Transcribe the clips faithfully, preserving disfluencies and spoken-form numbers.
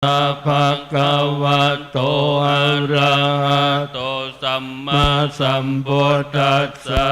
bhagavato arahato sammāsambuddhassa.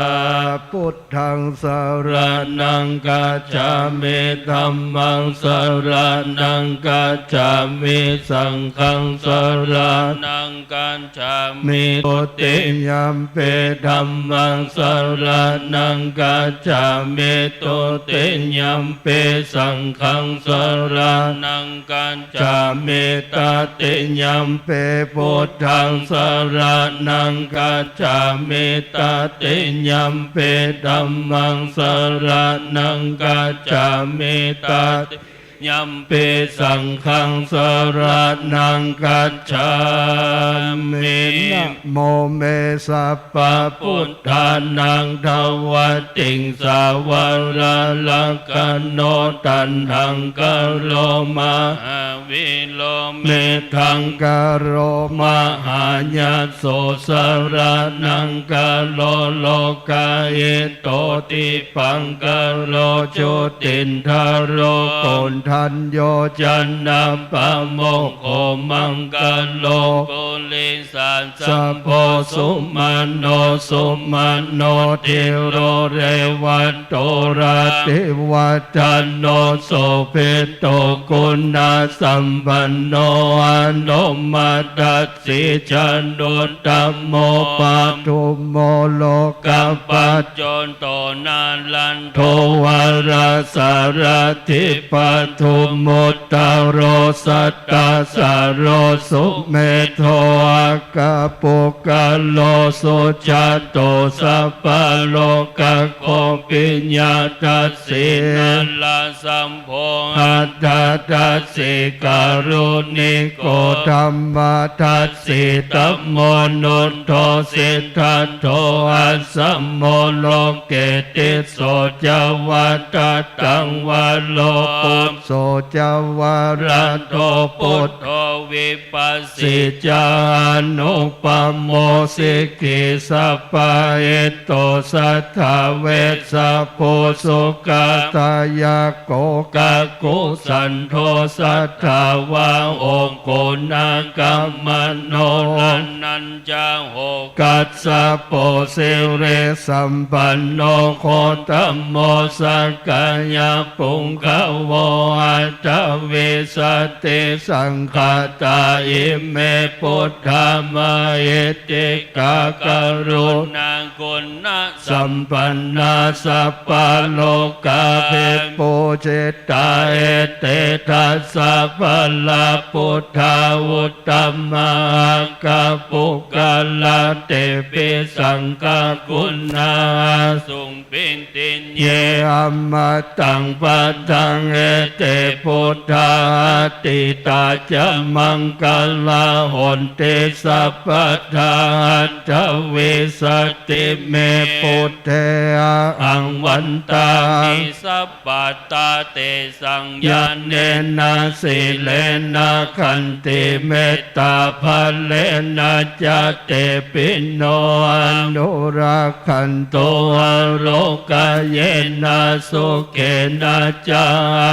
Buddhaṃ saraṇaṃ gacchāmi. Dhammaṃ saraṇaṃ gacchāmi. Saṅghaṃ saraṇaṃ gacchāmi. Dutiyampi dhammaṃ saraṇaṃ gacchāmi. Dutiyampi saṅghaṃ saraṇaṃ gacchāmi. Tatiyampi buddhaṃ saraṇaṃ gacchāmi. Tatiyampi dhammaṃ saraṇaṃ gacchāmi. Tatiyampi saṅghaṃ saraṇaṃ gacchāmi. Namo me sabbabuddhānaṃ dvattiṃsavara rakkhaṇo taṇhaṅkaro mahāvīro medhaṅkaro mahāyaso saraṇaṅkaro lokahito dipaṅkaro jutindharo koṇḍañño janapāmokkho maṅgalo puri sāsabho sumano sumano dhīro revato rativaḍḍhano sobhito guṇasampanno anomadassī januttamo padumo lokapajjoto nārad dho varasārathī padumu ttaro sattasāro sumedho akkapuggalo sujāto sabbalokaggo piyadassī narāsabho atthadassī kāruṇiko dhammadassi tamonuddho siddhattho asamo loke ti so ca varattā varo puggo so ca varato buddho vipassī ca anupamo sikhī sabbahito satthā vessabhū sugātā yakkho kakusandho sadāvanto koṇāgamano raṇañca ho kassapo sirisampanno gotamo sakyapuṅgavo aṭṭhavīsati saṅkhātā ime buddhā mahiddhikā karuṇāguṇasampannā sabbalokābhipūjitā ete dasabalābuddhā uttamā aggapuggalā tepi saṅghaguṇā asuṃ piṭṭhi ye amataṃ padaṃ ete buddhā atītā ca maṅgalā honti sabbadā aṭṭhavīsati me buddhe ahaṃ vandāmi sabbadā tesaṃ ñāṇena sīlena khantimet tābalena ca tepi no anurakkhantu ārogyena sukhena ca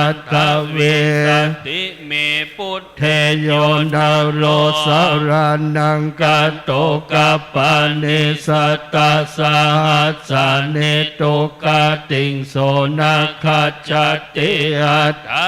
aṭṭhavīsati me buddhe yo naro saraṇaṃ gato kappāni sattasahassāni duggatiṃ so na gacchati aṭṭha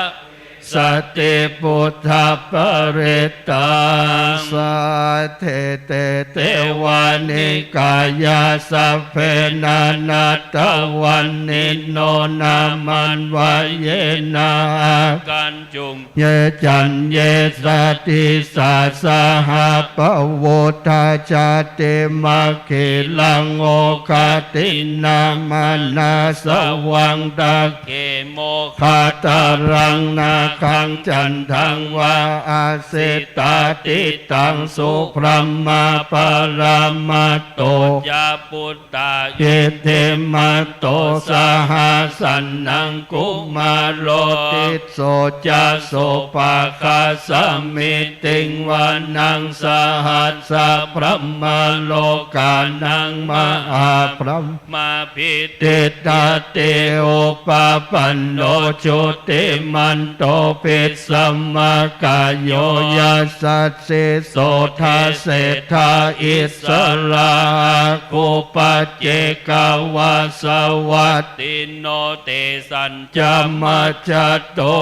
sati buddhaparittaṃ. Saṭṭhete devanikāyā sabbe nānattavaṇṇino nāmanvayena āgañchuṃ ye caññe sadisā saha pavutthajātiṃ aggiraṃ oghatiṇṇamanāsavaṃ dak khemo khātaraṃ nāgaṃ candaṃ vā asitātitaṃ subrahmā paramatto ca puttā iddhimato saha sanaṅkumāro tisso ca sopāga samitiṃ vanaṃ sahassabrahmalokānaṃ mahābrahm mābhitiṭṭhati upapanno jutimanto bhismākāyo yasassi so dasettha issarā āgūpakkhitvā savattino tesañca majjhato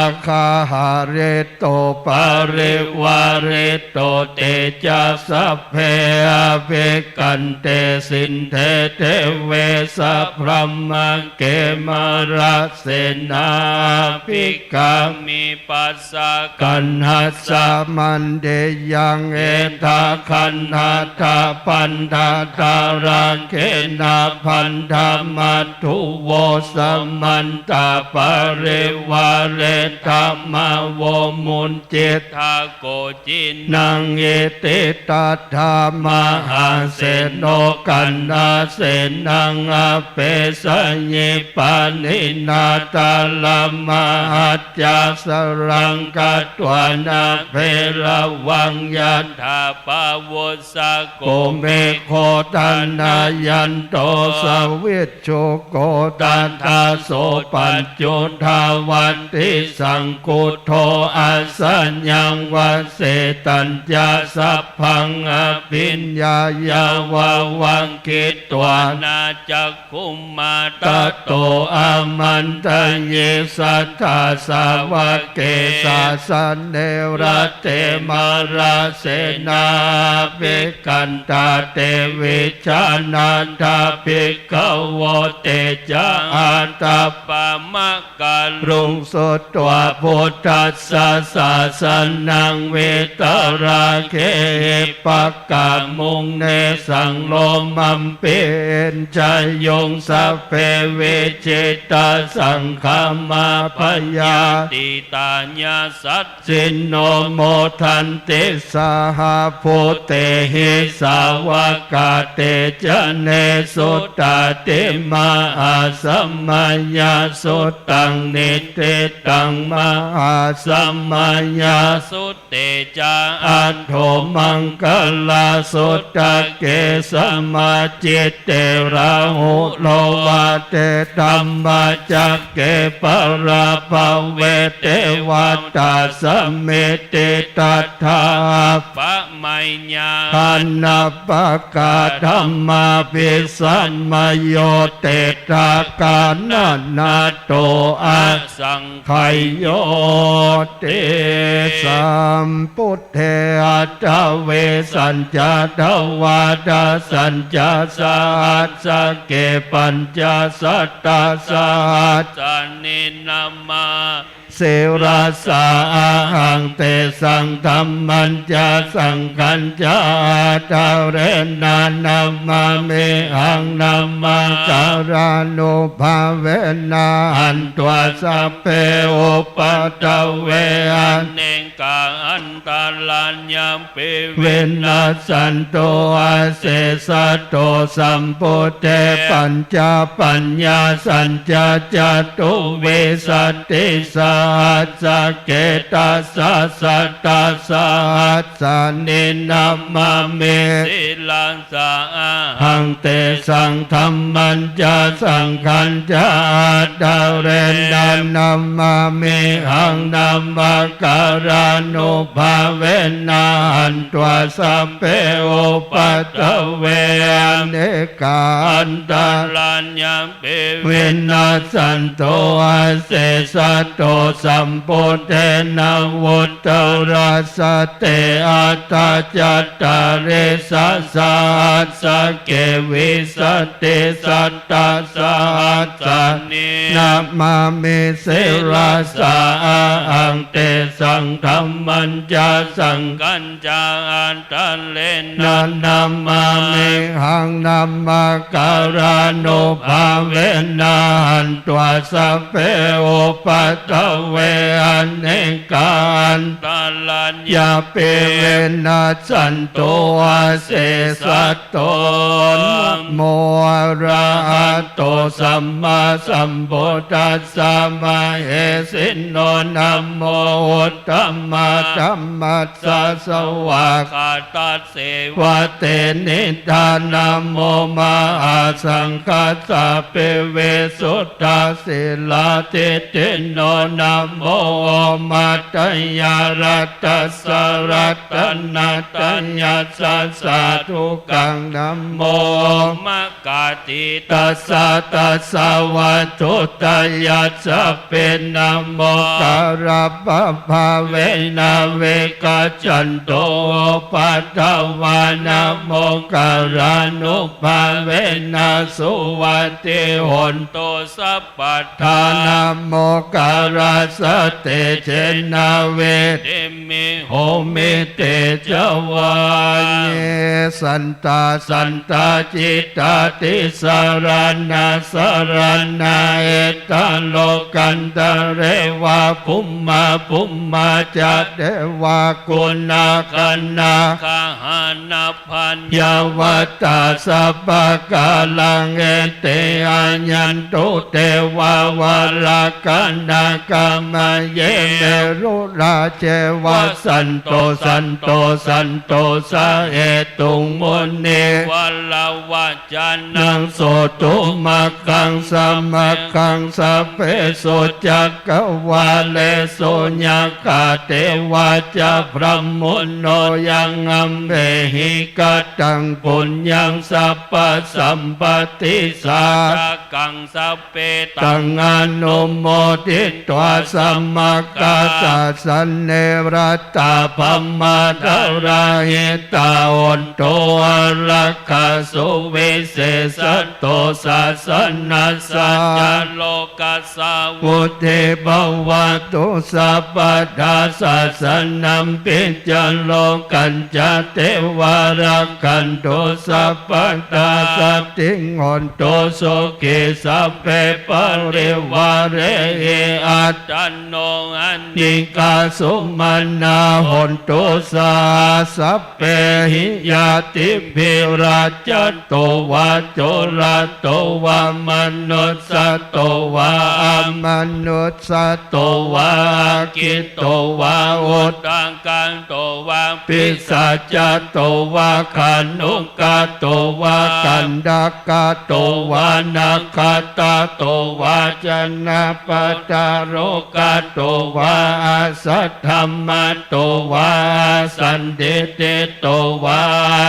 āgaharito parivārito te ca sabbe abhikkante sinde deve sabrahmake mārasenābhikkāmi passa kaṇhassa mandiyaṃ. Etha gaṇhatha bandhatha rāgena bandhamatthu vo samantā parivāretha mā vo muñcittha koci naṃ. Iti tattha mahāseno kaṇhasenaṃ apesayi pāṇinā talamāhacca saraṃ katvāna bheravaṃ yathā pāvussako megho thanayanto savijjuko tadā so paccudāvatti saṅkuddho asayaṃvase. Tañca sabbaṃ abhiññāya vavaṃ khitvāna cakkhumā tato āmantayi satthā sāvake sāsane rate mārasenābhikkantā te vijānātha bhikkhavo. Te ca ātappamakaruṃ sutvā buddhassa sāsanaṃ vītarāgehi pakkāmuṃ nesaṃ lomampi iñjayuṃ. Sabbe vijitasaṅgāmā bhayātītā yasassino modanti saha bhūtehi sāvakā te janesutāti. Mahāsamayasuttaṃ niṭṭhitaṃ mahāsamayasutte ca aṭṭhomaṅgalasuttake samācitte rāhulo vācedhammacakke pālabhave devatā samitiṭṭhā mayā ānapakaddhamābhisamayodedhakānanādo asaṅkhayoti. Sambuddhe aṭṭhavīsañca dvādasañca sahassake pañcasatasahassāni namā sirasā ahaṃ. Tesaṃ dhammañca saṅghañca ādarena namāmihaṃ. Namakārānubhāvena hantvā sabbe upaddave anekā antarāyā pi vinassantu asesato. Sambuddhe pañcapaññāsañca catuvīsatisahassake dasasatasahassāni namāmi sirasā ahaṃ. Tesaṃ dhammañca saṅghañca ādarena namāmihaṃ. Namakārānubhāvena hantvā sabbe upaddave anekā antarāyāpi vinassantu asesato. Sambuddhe navuttarasate aṭṭhacattāḷīsasahassake vīsatisatasahassāni namāmi sirasā ahaṃ. Tesaṃ dhammañca saṅghañca ādarena namāmihaṃ. Namakārānubhāvena hantvā sabbe upaddave anekā antarāyāpi vinassantu asesato. Namo arahato sammāsambuddhassa mahesino. Namo uttamadhammassa svākkhātasseva tenidha. Namo mahāsaṅghassāpi visuddhasīladiṭṭhino. Namo Omātyāraddhassa ratanattayassa sādhukaṃ. Namo Omakātītassa tassa vatthuttayassapi. Namokārappabhāvena vigacchantu upaddavā. Namokārānubhāvena suvatthi hontu sabbadā. Namokārassa tejena vidhimhi homi tejavā. Ye santāsantācittā tisaraṇasaraṇā, etha lokantare va bhummā bhummā ca devā, guṇāgaṇā gahānā bhaññā va tā sabbakālaṃ. Ete āyantu devā valakā nāgā, mahiddhikā mehurājī, vasanto santosaṇṭhino, sahetuṃ munivaravacanaṃ sotumaggaṃ samaggaṃ. Sabbesu cakkavāḷesu yakkhā devā ca brahmuno, yaṃ amhehi kataṃ puññaṃ sabbasampattisiddhikaṃ, sabbe taṃ anumoditvā samaggā sāsane ratā brahmā dārahitā hontu, ārakkhā suvisesato sāsanassa ca lokassa vuḍḍhī bhavatu sabbadā. Sāsanampi ca lokañca devā rakkhantu sabbadā, saddhiṃ hontu sukhī sabbe parivārehi. Attāno anīghā sumanā hontu saha sabbehi ñātibhi. Rājato vā corato vā manussato vā amanussato vā aggito vā udakato vā pisācato vā khāṇukato vā kaṇṭakato vā nakkhattato vā janapadarogato vā asaddhammato vā asandiṭṭhito vā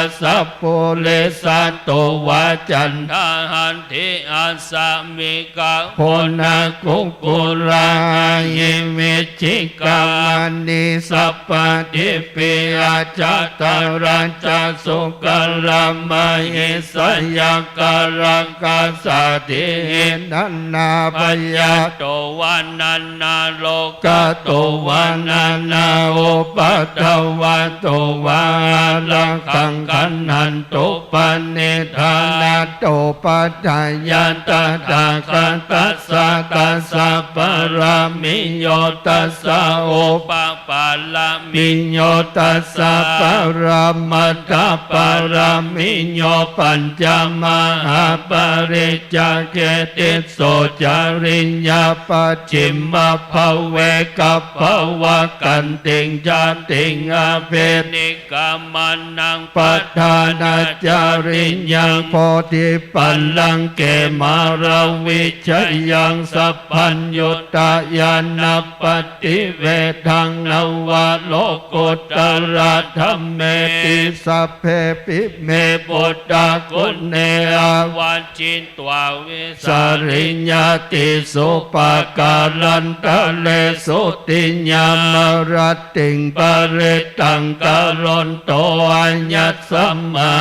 asappurisato vā caṇḍahatthiassami kā goṇakukkuraahivicchikamaṇisappadīpi acchataracchasūkaramahisayakkharakkhasādīhi nānābhayato vā nānārogato vā nānāupaddavato vā ārakkhaṃ gaṇhantu paṇidhānatthupādāya tathāgatassa dasa pāramiyo dasa upapāramiyo dasa paramatthapāramiyo pañca mahāpariccāge tisso cariyā pacchimabhave gabbhāvakkantiṃ jātiṃ abhini kkhamanaṃ padhānacariyaṃ bodhipallaṅke māravijayaṃ sabbaññutañāṇappaṭivedhaṃ navalokuttaradhammeti sabbepime buddhaguṇe āvajjitvā vesāliyā tīsu pākārantaresu tiyāmarattiṃ parittaṃ karonto āyasmā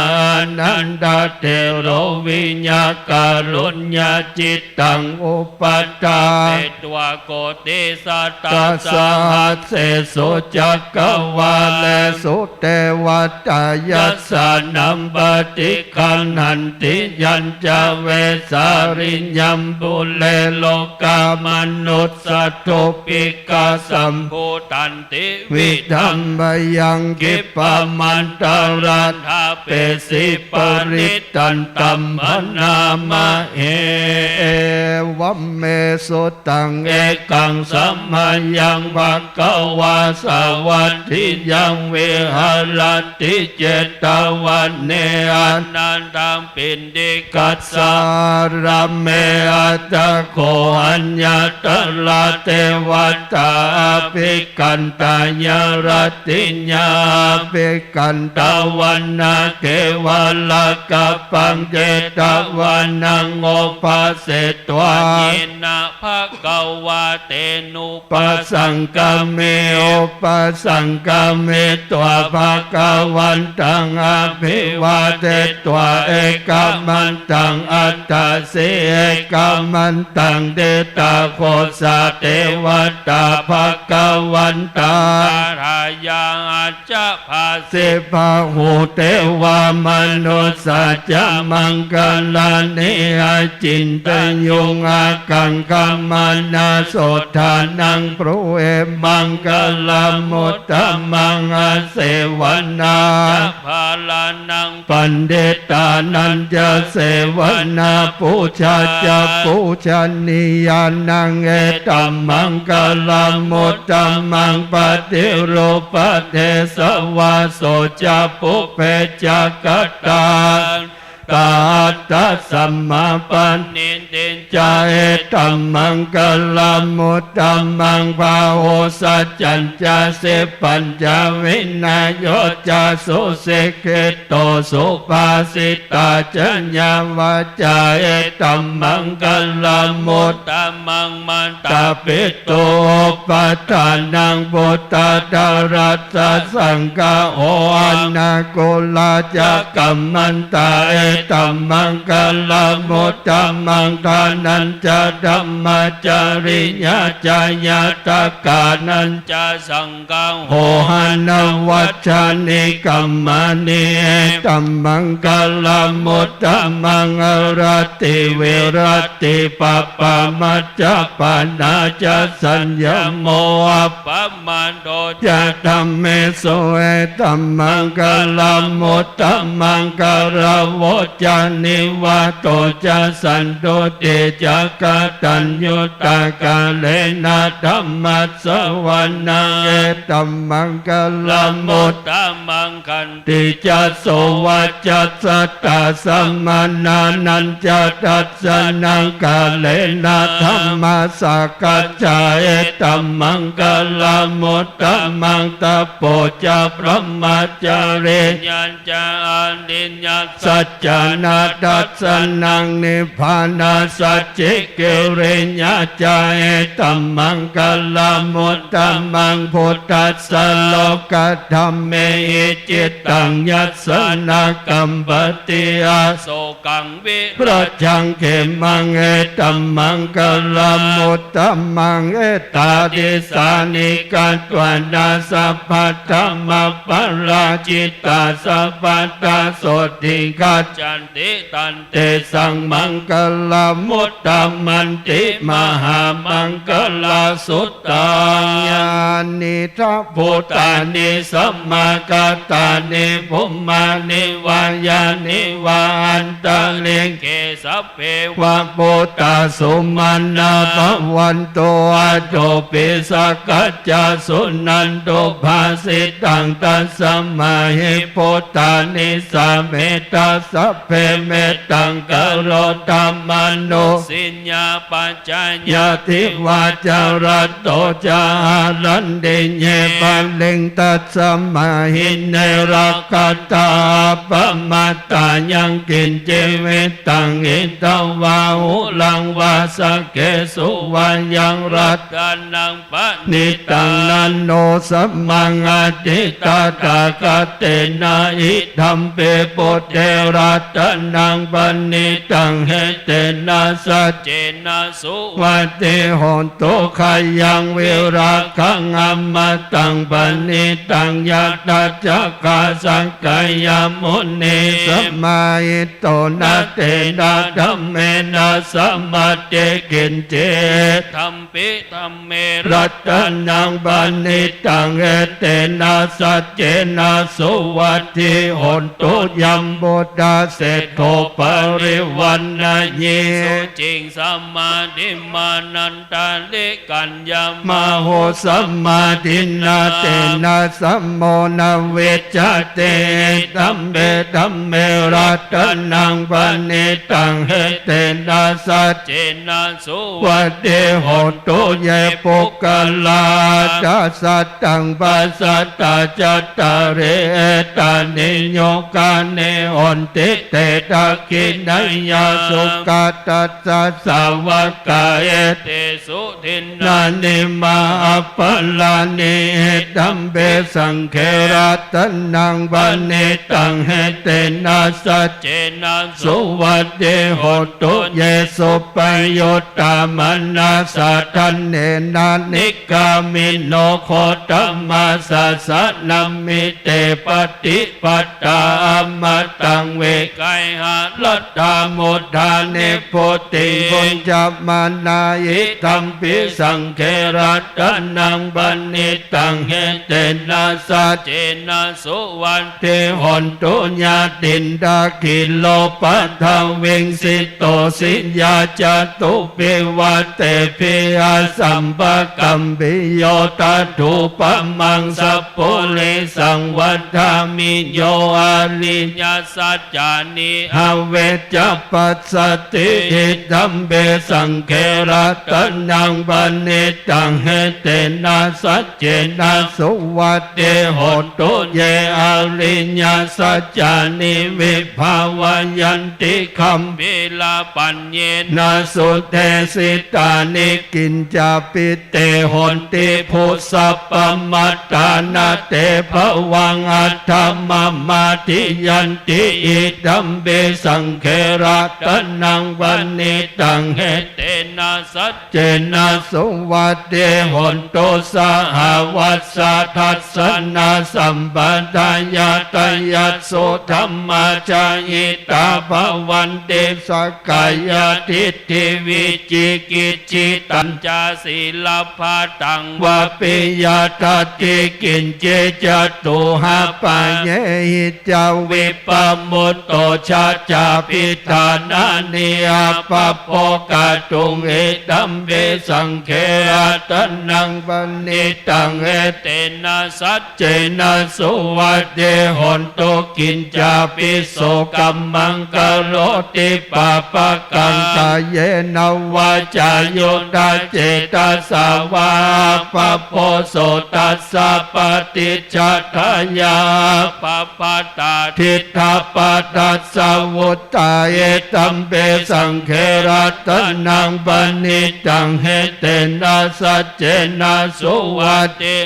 ānandatthero viya kāruññacittaṃ upaṭṭhapetvā koṭisatasahassesu cakkavāḷesu devatā yassāṇaṃ paṭiggaṇhanti yañca vesāliyaṃ pure rogāmanussadubbhikkhasambhūtantividhaṃ bhayaṃ khippamantaraṃ ṭhāpesi parittantaṃ bhaṇāma he. Evaṃ me sutaṃ. Ekaṃ samayaṃ bhagavā sāvatthiyaṃ viharati jetavane ananthapiṇḍikassa ārāme. Atha kho aññatra devatā abhikkantā ñāṇattiñā abhikkantavanā kevalakappaṃ jetvanaṃ upāsetvā yena bhagavā tenu pasaṅkami, upasaṅkamitvā bhagavantaṃ abhivādetvā ekamantaṃ aṭṭhāsi. Ekamantaṃ ṭhitā kho sā devatā bhagavantaṃ bhāseyā. Ajja bhāsi bahū devā manussā ca maṅgalāni acintayuṃ ākaṅkhamānā sotthānaṃ brūhi maṅgalamuttamaṃ. Asevanā ca bālānaṃ paṇḍitānañca sevanā pūjā ca pūjanīyānaṃ etammaṅgalamuttamaṃ. Paṭirūpadesavāso ca pubbe ca katā attasammāpaṇidhi ca etammaṅgalamuttamaṃ. Bāhusaccañca sippañca vinayo ca susikkhito subhāsitā ca yā vācā etammaṅgalamuttamaṃ. Mātāpituupaṭṭhānaṃ puttadārassa saṅgaho anākulā ca kammantā etammaṅgalamuttamaṃ. Dānañca dhammacariyā ca ñātakānañca saṅgaho anavajjāni kammāni etammaṅgalamuttamaṃ. Āratī viratī pāpā majjapānā ca saññamo appamādo ca dhammesu etammaṅgalamuttamaṃ. Gāravo ca nivāto ca santuṭṭhī ca kataññutā kālena dhammassavanaṃ etammaṅgalamuttamaṃ. Khantī ca sovacassatā samaṇānañca dassanaṃ kālena dhammasākacchā etammaṅgalamuttamaṃ. Tapo ca brahmacariyañca ariyasaccāna dassanaṃ nibbānasacchikiriyā ca etammaṅgalamuttamaṃ. Phuṭṭhassa lokadhammehi cittaṃ yassa na kampati asokaṃ virajaṃ khemaṃ etammaṅgalamuttamaṃ. Etādisāni katvāna sabbatthamaparājitā sabbattha sotthiṃ gacchanti tantesaṃ maṅgalamuttamanti. Mahāmaṅgalasuttaṃ. Yānīdha bhūtāni samāgatāni bhummāni vā yāni va antalikkhe sabbeva bhūtā sumanā bhavantu athopi sakkacca suṇantu bhāsitaṃ. Tasmā hi bhūtā nisāmetha sabbe mettaṃ karotha mānusiyā pajāya divā ca ratto ca haranti ye baliṃ. Tasmā hi ne rakkhatha appamattā. Yaṅkiñci vittaṃ idha vā huraṃ vā saggesu vā yaṃ ratanaṃ paṇītaṃ na no samaṃ atthi tathāgatena. Idampi buddhe ratanaṃ paṇītaṃ etena saccena suvatthi hotu. Khayaṃ virāgaṃ amataṃ paṇītaṃ yadajjhagā sakyamunī samāhito na tena dhammena samatthi kiñci. Idampi dhamme ratanaṃ paṇītaṃ etena saccena suvatthi hotu. Yambuddha seṭṭho parivaṇṇayī suciṃ samādhimānantarikaññamāhu samādhinā. Tena samo na vijjati idampi dhamme ratanaṃ paṇītaṃ, etena saccena suvatthi hotu. Ye puggalā aṭṭha sataṃ pasatthā cattāri etāni yugāni honti te dakkhiṇeyyā sugatassa sāvakā, etesu dinnāni mahapphalāni idampi saṅghe ratanaṃ paṇītaṃ, etena saccena suvatthi hotu. Ye suppayuttā manasā daḷhena nikkāmino gotamā sāsanamhi te pattipattā amataṃ vigayha laddhā mudhā nibbutiṃ bhuñjamānā idampi saṅghe ratanaṃ paṇītaṃ, etena saccena suvatthi hotu. Yathindakhīlo paṭhaviṃ sito siyā catubbhivaṭṭebhi asampakampiyo tathūpamaṃ sappurisaṃ vadāmi yo ariyasaccāni avecca passati idampi saṅghe ratanaṃ paṇītaṃ, etena saccena suvatthi hotu. Ye ariyasaccāni vibhāvayanti gambhīrapaññena sudesitāni kiñcāpi te honti bhusappamattā na te bhavaṃ aṭṭhamamādiyanti idampi saṅghe ratanaṃ paṇītaṃ, etena saccena suvatthi hotu. Sahāvassa dassanā sampādāya tayassu dhammā jahitā bhavanti sakkāyadiṭṭhi vicikicchitañca sīlabbataṃ vāpi yadatthi kiñci catūhapāyehi ca vippamuttā ca cābhiṭhānāni abhabbo kātuṃ idampi saṅghe ratanaṃ paṇītaṃ, etena saccena suvatthi hotu. Kiñcāpi so kammaṃ karoti pāpakaṃ kayena vācāyuda cetasā vā abhabbo so tassa paṭicchadāya abhabbatā diṭṭhapadassa vuttā idampi saṅghe ratanaṃ paṇītaṃ, etena saccena suvatthi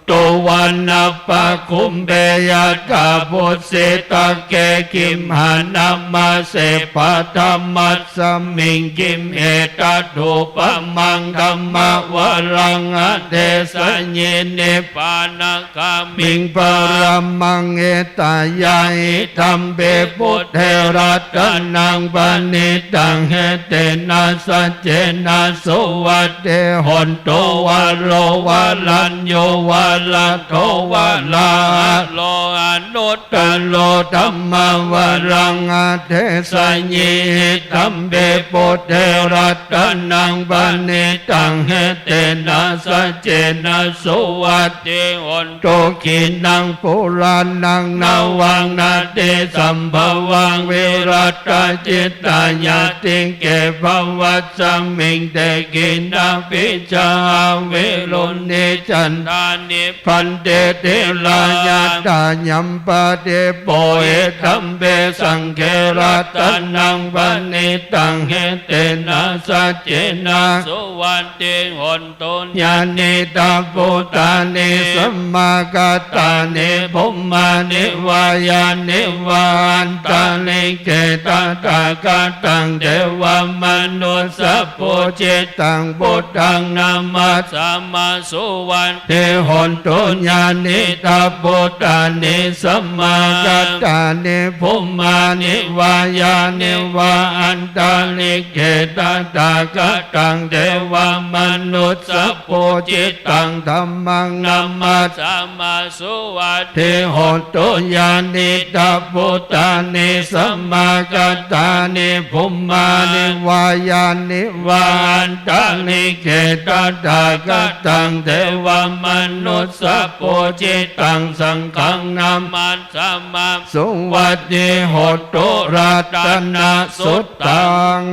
tuvaṇṇabbakumbe yathā pussitake gimhānamāse paṭhamasmiṃ gimhe tathūpamaṃ dhammavaraṃ adesayi nibbānagāmiṃ paramaṃ hitāya idampi buddhe ratanaṃ paṇītaṃ, etena saccena suvatthi hotu. Varo varaññū varado varāharo anuttaro dhammavaraṃ adesayi idampi buddhe ratanaṃ paṇītaṃ, etena saccena suvatthi hotu. Khīṇaṃ purāṇaṃ navaṃ natthi sambhavaṃ virattacittāyatike bhavasmiṃ te khīṇabījā avirūḷhichandā nibbanti dhīrā yathāyampadīpo idampi saṅghe ratanaṃ paṇītaṃ, etena saccena suvatthi hotu. Yānīdha bhūtāni samāgatāni bhummāni vā yāni va antalikkhe tathāgataṃ devamanussapūjitaṃ buddhaṃ namassāma suvatthi hotu. Yānīdha bhūtāni sa samāgatāni bhummāni vā yāni va antalikkhe tathāgataṃ devamanussapūjitaṃ dhammaṃ namassāma suvatthi hotu. Yānīdha bhūtāni samāgatāni bhummāni vā yāni va antalikkhe tathāgataṃ devamanussapūjitaṃ saṅghaṃ namassāma suvatthi hotu. Ratanasuttaṃ.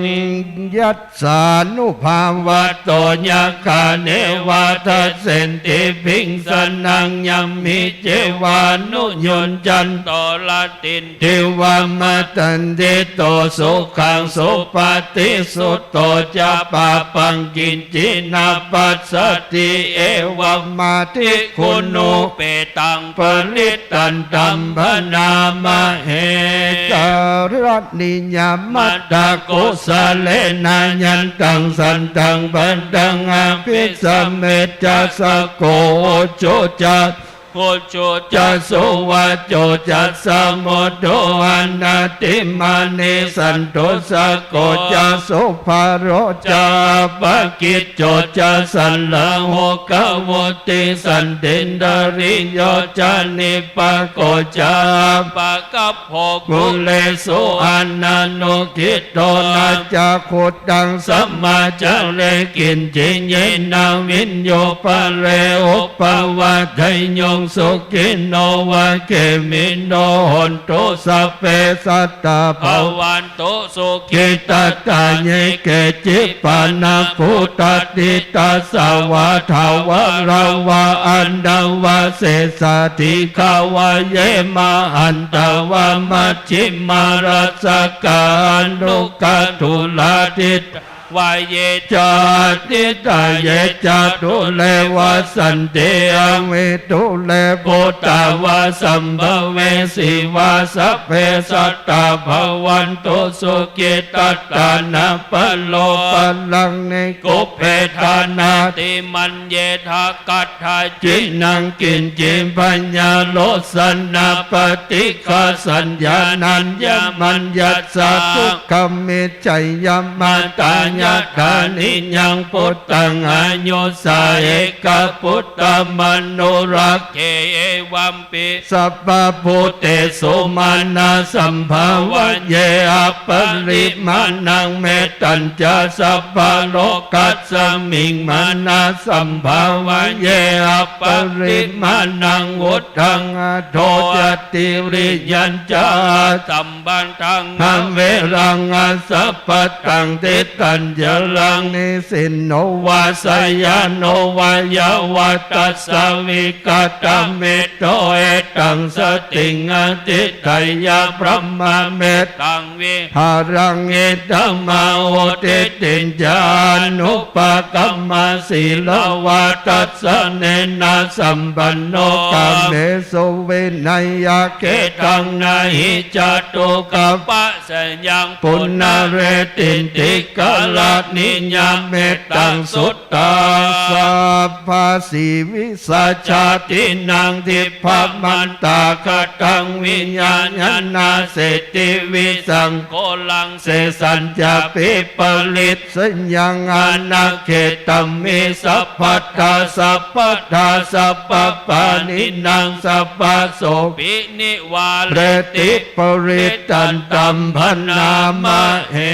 Yassānubhāvato yakkha neva dassenti bhiṃsanaṃ yamhi cevānuyuñjanto rattindiva matandito sukhaṃ supati sutto ca pāpaṃ kiñci na passati evamādiguṇūpetaṃ parittaṃ taṃ bhaṇāma he. Karaṇīyamatthakusalena yantaṃ santaṃ padaṃ abhisamecca sakko ujū ca ujū ca suvaco cassa mudu anatimānī santussako ca subharo ca appakicco ca sallahukavutti santindriyo ca nipako ca appagabbho kulesu ananugiddho. Na ca khuddaṃ samācare kiñci yena viññū pare upavadeyyuṃ. Sukhino vā khemino hontu sabbe sattā bhavantu sukhitattā. Ye keci pāṇabhūtatthi tasā vā thāvarā vā anavasesā dīghā vā ye mahantā vā majjhimā rassakā aṇukathūlā diṭṭhā vā ye ca adiṭṭhā ye ca dūre vasanti avidūre bhūtā vā sambhavesī vā sabbe sattā bhavantu sukhitattā. Na paro paraṃ nikubbetha nātimaññetha katthaci naṃ kiñci byārosanā paṭighasaññā nāññamaññassa dukkhamiccheyya. Mātā yathā niyaṃ puttaṃ āyusā ekaputtamanurakkhe evampi sabbabhūtesu mānasambhāvaye aparimāṇaṃ. Mettañca sabbalokasmiṃ mānasambhāvaye aparimāṇaṃ uddhaṃ adho ca tiriyañca asambādhaṃ averaṃ asapattaṃ. Tiṭṭhañcaraṃ nisinno vā sayāno vā yāvatassa vigatamiddho etaṃ satiṃ adhiṭṭheyya brahmametaṃ vihāraṃ idhamāhu. Diṭṭhiñca anupagamma sīlavā dassanena sampanno kāmesu vineyya gedhaṃ na hi jātu gabbhaseyyaṃ punaretīti. Karaṇīyamettaṃ suttaṃ sabbāsīvi sajātīnaṃ dibbamantagadaṃ viya yaṃ nāseti visaṃ ghoraṃ sesañca viparissayaṃ anakkhettami sabbattha sabbadā sabbapāṇinaṃ sabbasopi nivāreti parittaṃ taṃ bhaṇāma he.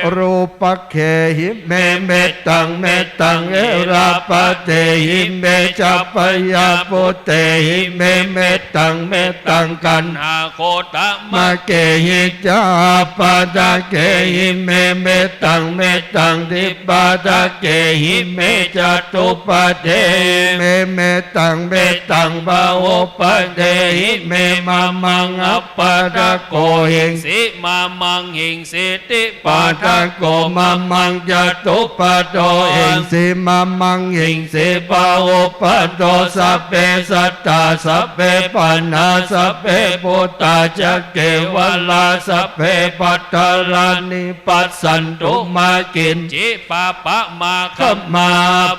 Virūpa gehi me mettaṃ mettaṃ erāpathehi me ca byāpūthehi me mettaṃ mettaṃ kaṇhāgodamakehi ca apādakehi me mettaṃ mettaṃ dipādakehi me catuppadehi me mettaṃ mettaṃ bahuppadehi me mamaṃ appādako hiṃsi mamaṃ hiṃsīti pādako mamaṃ catuppadā hiṃsi mamaṃ hiṃsi bahuppadā sabbe sattā sabbe pāṇā sabbe bhūtā ca kevalā sabbe bhadrāni passantu mā kiñci pāpamāgamā.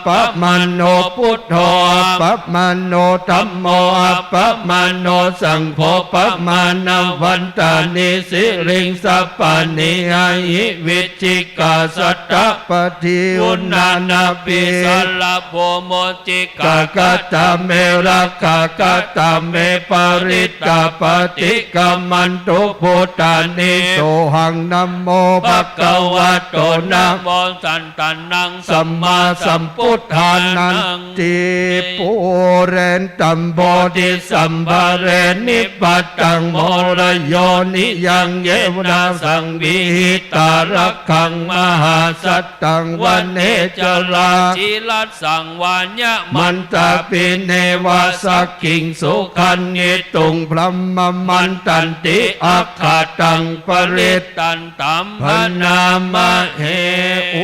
Appamāṇo buddho appamāṇo dhammo appamāṇo saṅgho pamāṇavantāni siriṃsapāni ahi vicchikā satapadī uṇṇānābhī sarabū mucchikā katā me rakkhā katā me parittā paṭikkamantu bhūtāni sohaṃ namo bhagavato namo sattannaṃ sammāsambuddhānaṃ ti. Pūrentam bodhisambhare nibbattaṃ morayoñi yaṃ yena saṃvihitā rakkhā mahāsattaṃ vane carā sīlassaṃ vāya mantāpi neva sakkhiṃ sukhaṇituṃ brahmamantanti akkhataṃ parittan tam bhaṇāmahe.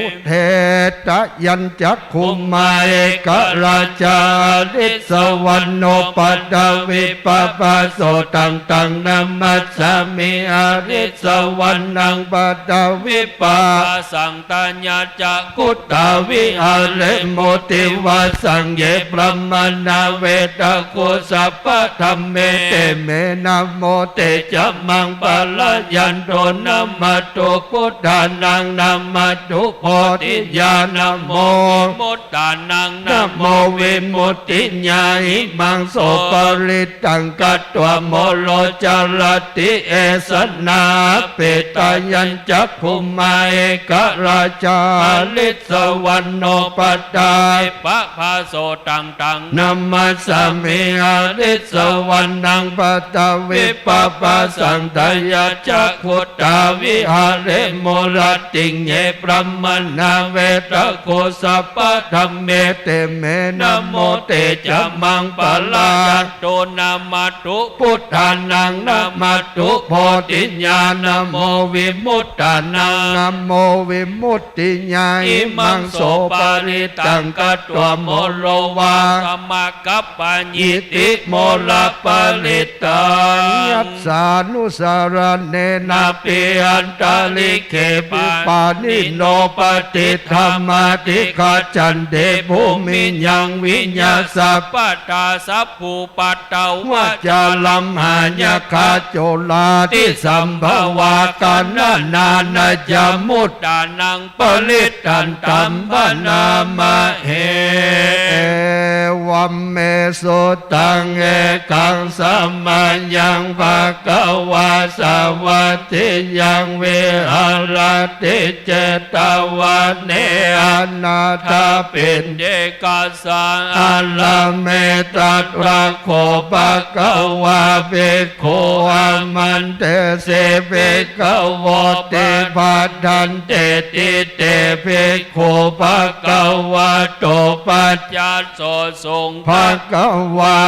Udetayañcakkhumā ekarājā harissavaṇṇo paṭhavippabhāso taṃ taṃ namassāmi harissavaṇṇaṃ paṭhavippabhāsaṃ tayajja guttā viharemu divāsaṃ ye brāhmaṇā vedagu sabbadhamme te me namo te ca maṃ palayantu namatthu buddhānaṃ namatthu bodhiyā namo vimuttānaṃ namo vimuttiyā imaṃ so parittaṃ katvā moro carati esanā. Apetayañcakkhumā ekarājā harissavaṇṇo paṭhavippabhāso taṃ taṃ namassāmi harissavaṇṇaṃ paṭhavippabhāsaṃ tayajja guttā viharemu rattiṃ ye brāhmaṇā vedagu sabbadhamme te me namo te ca maṃ palayantu namatthu buddhānaṃ namatthu bodhiyā namo vimuttānaṃ namo vimuttiyā imaṃ so parittaṃ katvā moro vāsamakappayīti moroparit taṃ. Yassānusaraṇena piyantalikkhepi pāṇino patiṭṭhamādigacchanti bhūmiyaṃ viya sabbattha sabbupaddavā ca lamhā yakkhacolā disambhavā gaṇanā nāya muttanaṃ parittantam bhaṇāmahe. Evaṃ me sutaṃ ekaṃ samayaṃ bhagavā sāvatthiyaṃ viharati jetavane anāthapiṇḍikassa ārāme. Tatra kho bhagavā bhikkhū āmantesi bhikkhavoti. Bhadanteti te bhikkhū bhagavato paccassosuṃ. Bhagavā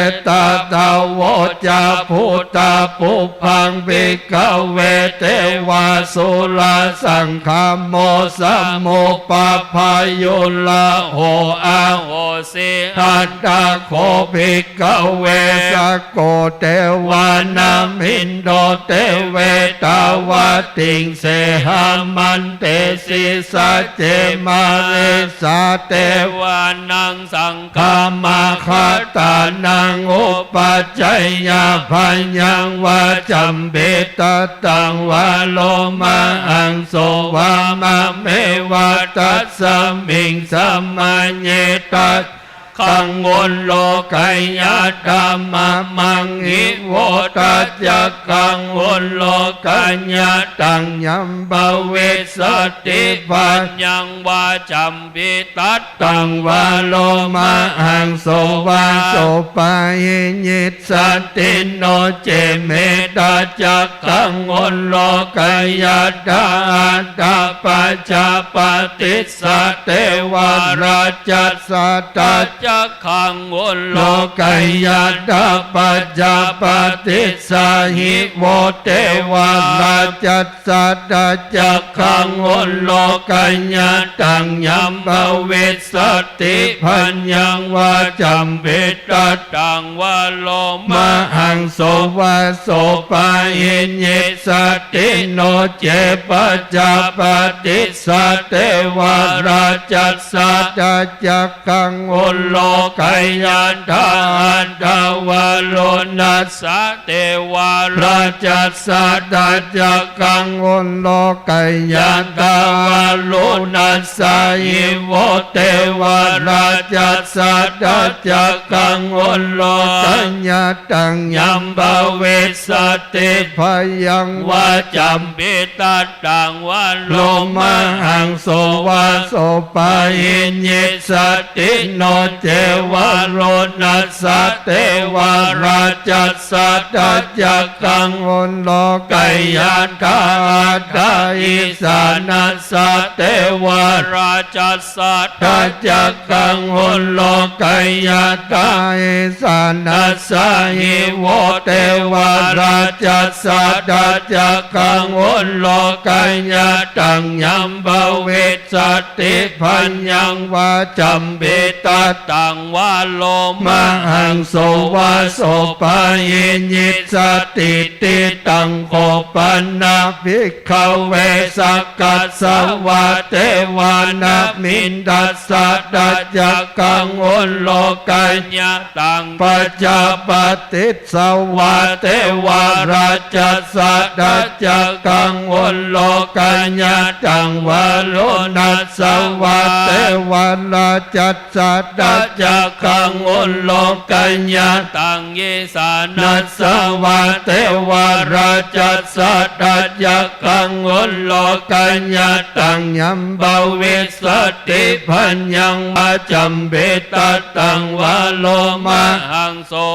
etadavoca: Bhūtā pubbaṃ bhikkhave devā asurā saṅgamo samuppappayuḷāho ahosi. Tatra kho bhikkhave sakko devānamindodevetāvatiṃse āmantesi. Sacce marissa devānaṃ saṅ ghamā gatanaṃ upajjhāyā bhayaṃ vā cambhitattaṃ vā lomamhaṃso vā mame vā. Tasmiṃ samaye takkhaṃ ullokayātha mamaṃ hi vo taccakkaṃ ullokayāthaṃ yaṃ bhavissati bhayaṃ vā cambhitattaṃ vā lomamhaṃso vā supayissati. No ce me taccakkaṃ ullokayātha aṭṭhapādā paṭissa devā rājassa tacca Cakkhāṃ uḷokayaṭṭha paccapattissa hi vo devā rājassa tacakkhāṃ uḷokayaṭṭhaṃ yaṃ bhavissati bhayaṃ vā cambhitattaṃ vā lomahaṃso vā so pahiññissati no ce paccapattissa devā rājassa tacakkhāṃ uḷokayaṭṭha aṭṭhavārunassa devā rājassa tacakkhāṃ uḷokayaṭṭha vārunassa hi vo devā rājassa tacakkhāṃ uḷokayaṭṭhaṃ yaṃ bhavissati bhayaṃ vā cambhitattaṃ vā lomahaṃso vā so pahiññissati no ce vārunassa devā rājassa tacakkhāṃ uḷokayaṭṭha aṭṭha īsānassa devā rājassa tacakkhāṃ uḷokayaṭṭha īsānassa hi vo devā rājassa tacakkhāṃ uḷokayaṭṭhaṃ yaṃ bhavissati bhayaṃ vā cambhitattaṃ vā lomahaṃso vā so pahiññissati. Ti taṃ kho pana bhikkhave sakkas savā devā namiṇḍassa tacakkhāṃ uḷokayaṭṭhaṃ paccapattissa vā devā rājassa tacakkhāṃ uḷokayaṭṭhaṃ vārunassa vā devā rājassa tacakkhāṃ uḷokayaṭṭhaṃ īsānassa vā devā rājassa tacakkhāṃ uḷokayaṭṭhaṃ yaṃ bhavissati bhayaṃ vā cambhitattaṃ vā lomahaṃso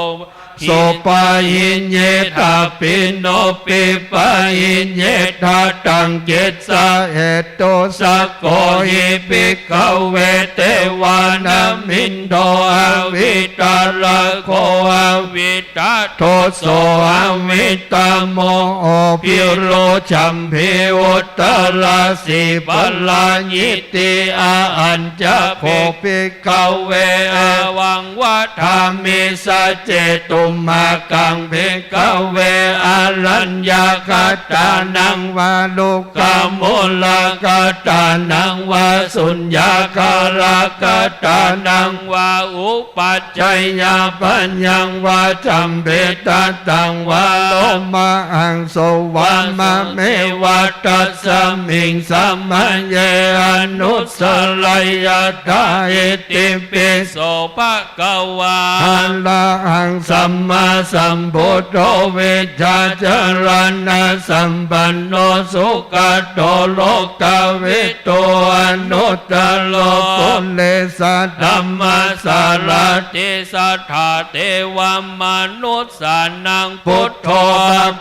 so pahiññetha pino pipahiññetha taṃ kissa hetu. Sakko hi bhikkhave devā namiṇḍo avitā raggo avitā doso avitā moho piro jhambhi uttarā sīvalā iti. Ahañca kho bhikkhave evaṃ vadāmi: Sacce tumhākaṃ bhikkhave araññakatānaṃ vā rukkhamūlakatānaṃ vā suññāgārakatānaṃ vā upa jjeyya bhayaṃ vā cambhitattaṃ vā lomahaṃso vā mameva tasmiṃ samaye anussarayyātha. Itipi so bhagavā arahaṃ sammāsambuddho vijjācaraṇasampanno sugato lokavidū anuttaro purisadammasārathi satthā devamanussānaṃ buddho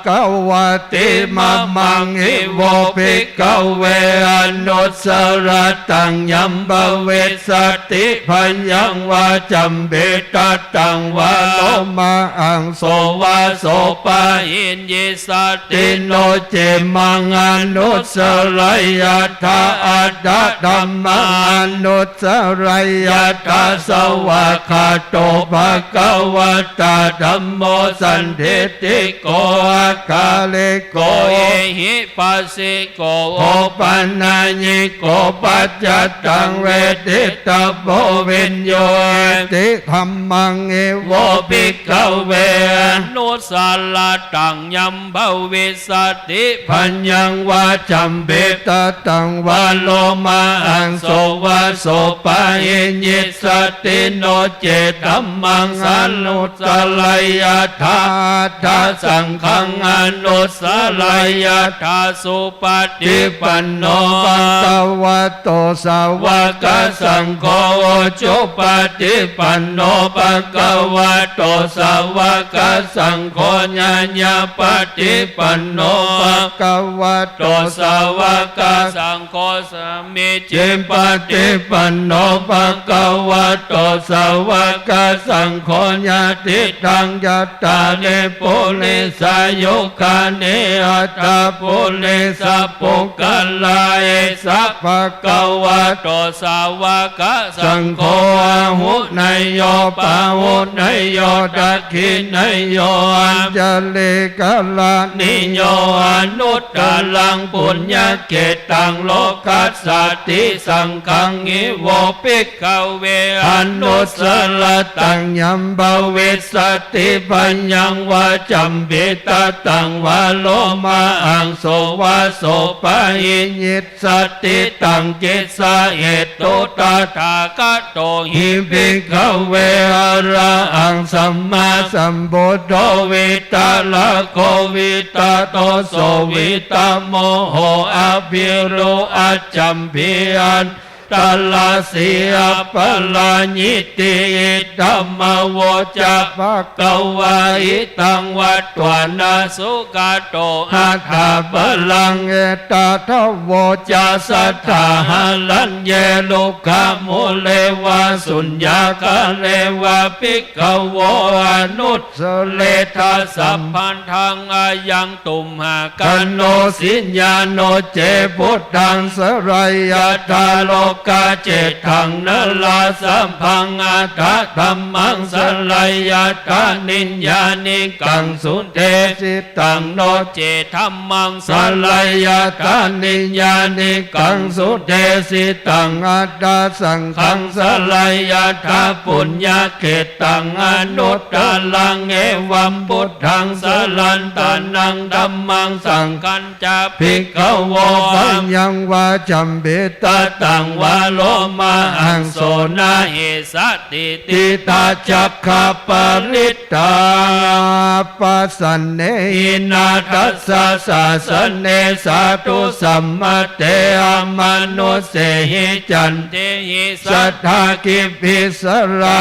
bhagavāti. Mamaṃ hi vo bhikkhave anussarattaṃ yaṃ bhavissati bhayaṃ vā cambhitattaṃ vā lomahaṃso vā so pahiññissati no ce maṃ anussarayyātha aṭṭha dhammaṃ anussarayyātha svākkhāto bhagavatā dhammo sandiṭṭhiko akāliko ehipassiko opanayiko paccattaṃ veditabbo viññūhīti. Dhammaṃ hi vo bhikkhave anussarattaṃ yaṃ bhavissati bhayaṃ vā cambhitattaṃ vā lomahaṃso vā so pahiññissati no ce dhammaṃ anussaraṃ yathāyāccaṃ, saṅghaṃ anussaraṃ yathāsupaṭipanno bhagavato sāvakasaṅgho, ujupaṭipanno bhagavato sāvakasaṅgho, ñāyapaṭipanno bhagavato sāvakasaṅgho, sāmīcipaṭipanno bhagavato sāvakasaṅgho, yadidaṃ cattāri purisayugāni aṭṭha purisapuggalā, esa bhagavato sāvakasaṅgho, āhuneyyo pāhuneyyo dakkhiṇeyyo añjalikaraṇīyo, anuttaraṃ puññakkhettaṃ lokassāti. Saṅghaṃ hi vo bhikkhave anussarattaṃ yaṃ bhavissati bhayaṃ vā cambhitattaṃ vā lomamhaṃso vā sopahi issati, taṃ kissa hetu? Tathāgato hi bhikkhave arahaṃ sammāsambuddho vītarāgo vītadoso vītamoho avirūḷho acambhi antarāsī aparājiti. Idamavoca bhagavā. Itaṃ vatvāna sugato athaparaṃ etadavoca: Saddāharaññe rukkhamūle vā suññāgāre vā bhikkhavo anussaretha sabbaṃ taṃ ayaṃ tumhākarosi. Yā no ce buddhaṃ saraṃ yathā lokā ceṭṭhaṃ nalāsabhaṃ, atha dhammaṃ saraṃ yathā niyyānikaṃ sudesi taṃ. No ce dhammaṃ saraṃ yathā niyyānikaṃ sudesitaṃ, atha saṅghaṃ saraṃ yathā puññakkhettaṃ anuttaraṃ, evaṃ buddhaṃ sarantānaṃ dhammaṃ saṅghañca bhikkhavo bhayaṃ vā cambhitattaṃ vā lomamhaṃso na hissa ti. Tiṭṭhā cakkhaparittaṃ. Passanne hīnā dassā sāsane sādhu, sammate amanussehi candehi sadā kibbisarā.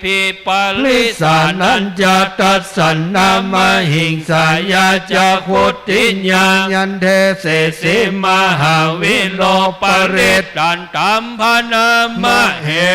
Pī parisānañca dassanaṃ mahiṃsāya ca khuddiyā, yandesesi mahāvīro parittaṃ taṃ bhaṇāma he.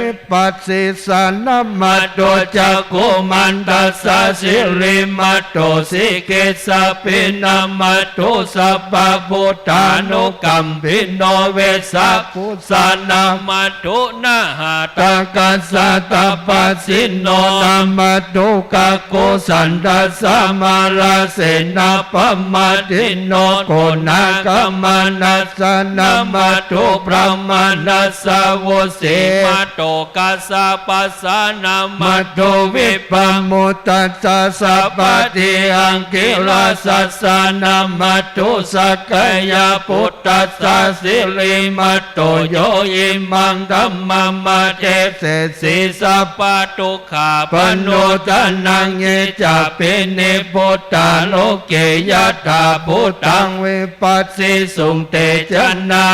Vipassissa namatthu cakkhumantassa sirīmatthu, sikhissapi namatthu sabbabuddhānukampino, vessabhu ssa namatthu nhātakassa tapassino, namatthu kakusandhassa mārasenappammādino, koṇāgamanassa namatthu brāhmaṇassa vusīmato, kassapas sa namatthu vippamuttassa, sabbadhi aṅgīrasassa namatthu sakyaputthassa, sirīmato yo imaṃ dhammamadesesi sabbadukkhāpanūdanaṃ. Ye cāpi nibbudā loke yathābhūtaṃ vipassisuṃ, te janā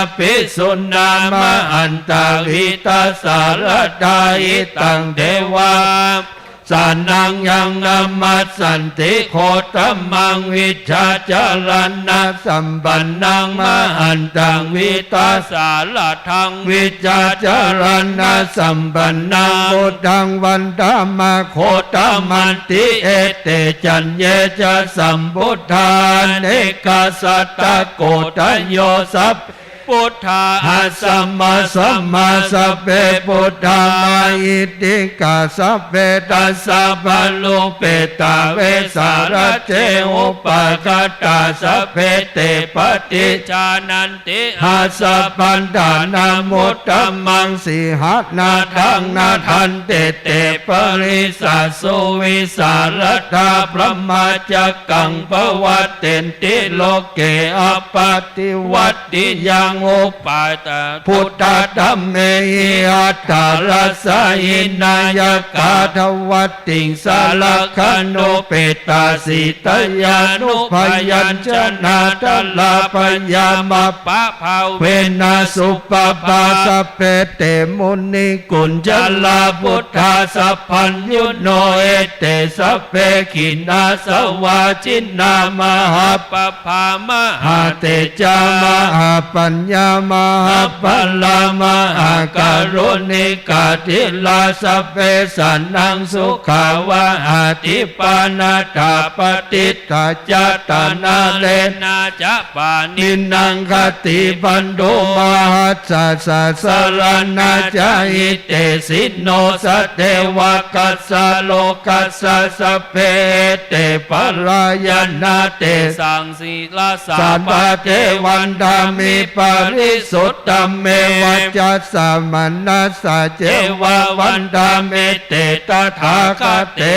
apisuṇā mahantā vītasāradā. Itaṃ devavāsanaṃ yaṃ namassanti Gotamaṃ, vijjācaraṇasampannaṃ mahantaṃ vītasāradaṃ, vijjācaraṇasampannaṃ buddhaṃ vandāma Gotamanti. Ete caññe ca sambuddhā anekasatakoṭayo, sabbe buddhā asamasamā, sabbe buddhā mahiddhikā, sabbe dasābharūpetā vesālaje upakkhaṭā, sabbe te paṭijānan ti āsabhaṃ ṭhānamuttamaṃ. Sīhanāthaṃ nadanti te parisāsu vīsāladā, brahmacakkaṃ pavattenti loke appaṭivattiyaṃ. upādā buddhadhammehi attarasa hināyakā dvattiṃsa rakkhantupetasītayānubyañjanā dārābhayamapabhāvena supabbā sabbe te munikuñjalā buddhā sabbaññuno ete sabbe khīṇāsavā jiṇā mahāpa bhā mahātejā mahāpaññā mahābalā mahākāruṇikā dhīrā sabbe sānaṃ sukhā vahā dīpā naṭṭhā paṭiṭṭhā ca taṇhārena ca pāṇinaṃ khatibandhu mahāsājjā saraṇā ca hitesino sadevakassa lokassa sabbe ete parāyanā tesaṃ sirasā pade vandāmi parisuddhā me vacasā manasā ceva vandāmete tathāgate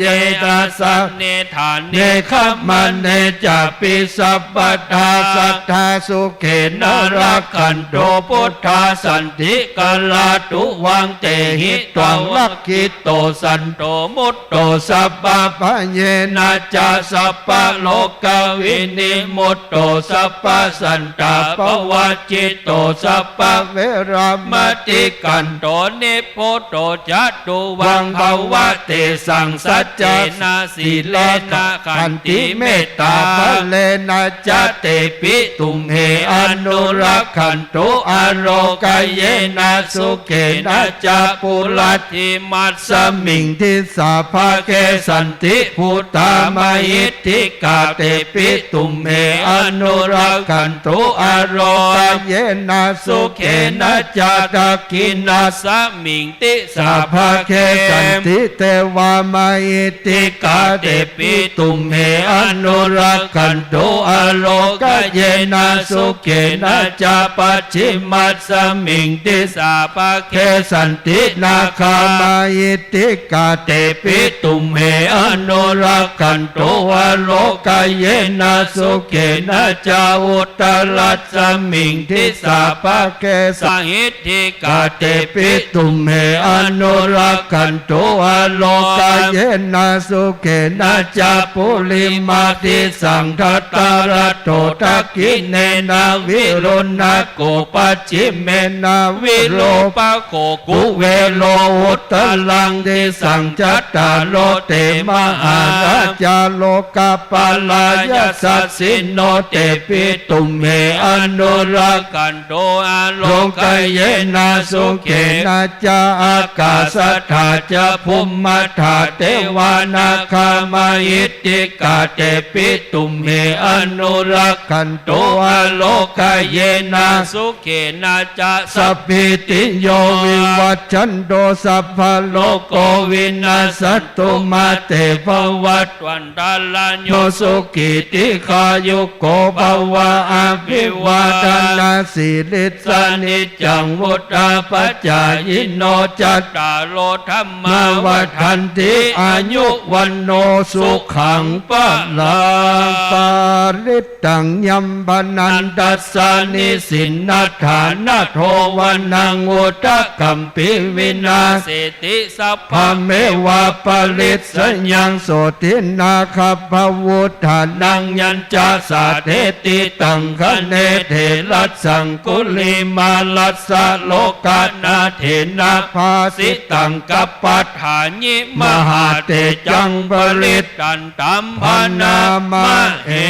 seyyathāne ṭhāne gamane cāpi sabbadā sadā sukhena rakkhantu buddhā santikarā tuvaṃ tehi tvang rakkhito santo mutto sabbabhayena ca sabbarogavinimutto sabbasantāpavajjito sabbaveramatikkanto nibbuto ca tuvaṃ bhava tesaṃ saccena sīlena khantimettābalena ca tepi tumhe anurakkhantu ārokayena sukhena ca purattimasmiṃ disābhāge santi bhūtā mahiddhikā tepi tumhe anurakkhantu ārokayena sukhena ca dakkhiṇasmiṃ disābhāge santi devā mahiddhikā tepi tumhe anurakkhantu ārokayena sukhena ca pacchimasmiṃ disābhāge santi nāgā mahiddhikā tepi tumhe anurakkhantu ārokayena sukhena ca uttarasmiṃ disābhāge mahiddhikā tepi tumhe anurakkhantu ārokayena sukhena ca purimaddisaṃ dhataraṭṭho dakkhiṇena viruḷhako pacchimena virūpakkho kuvero uttaraṃ disaṃ cattāro te mahārājā lokapālā yasassino tepi tumhe anurakkhantu ārokayena sukhena ca ākāsaṭṭhā ca bhummaṭṭhā devā nāgā mahiddhikā tepi tumhe anurakkhantu ārokayena sukhena ca sabbītiyo vivajjantu sabbarogo vinassatu mā te bhavatvantarāyo sukhī dīghāyuko bhava. Abhivādanasīlissa niccaṃ vuḍḍhāpacāyino cattāro dhammā vaḍḍhanti āyu vaṇṇo sukhaṃ balaṃ. Parittaṃ yampanātassa nisinnathānado vanaṃ udakampi vinassi ti sabbameva parissayaṃ sotthinā gabbhavudhānaṃ yañca sāseti taṅkhaṇe therassaṅgulimālassa lokanathena bhāsitaṃ kappaṭṭhāyi mahātejaṃ parittantaṃ bhaṇāma he.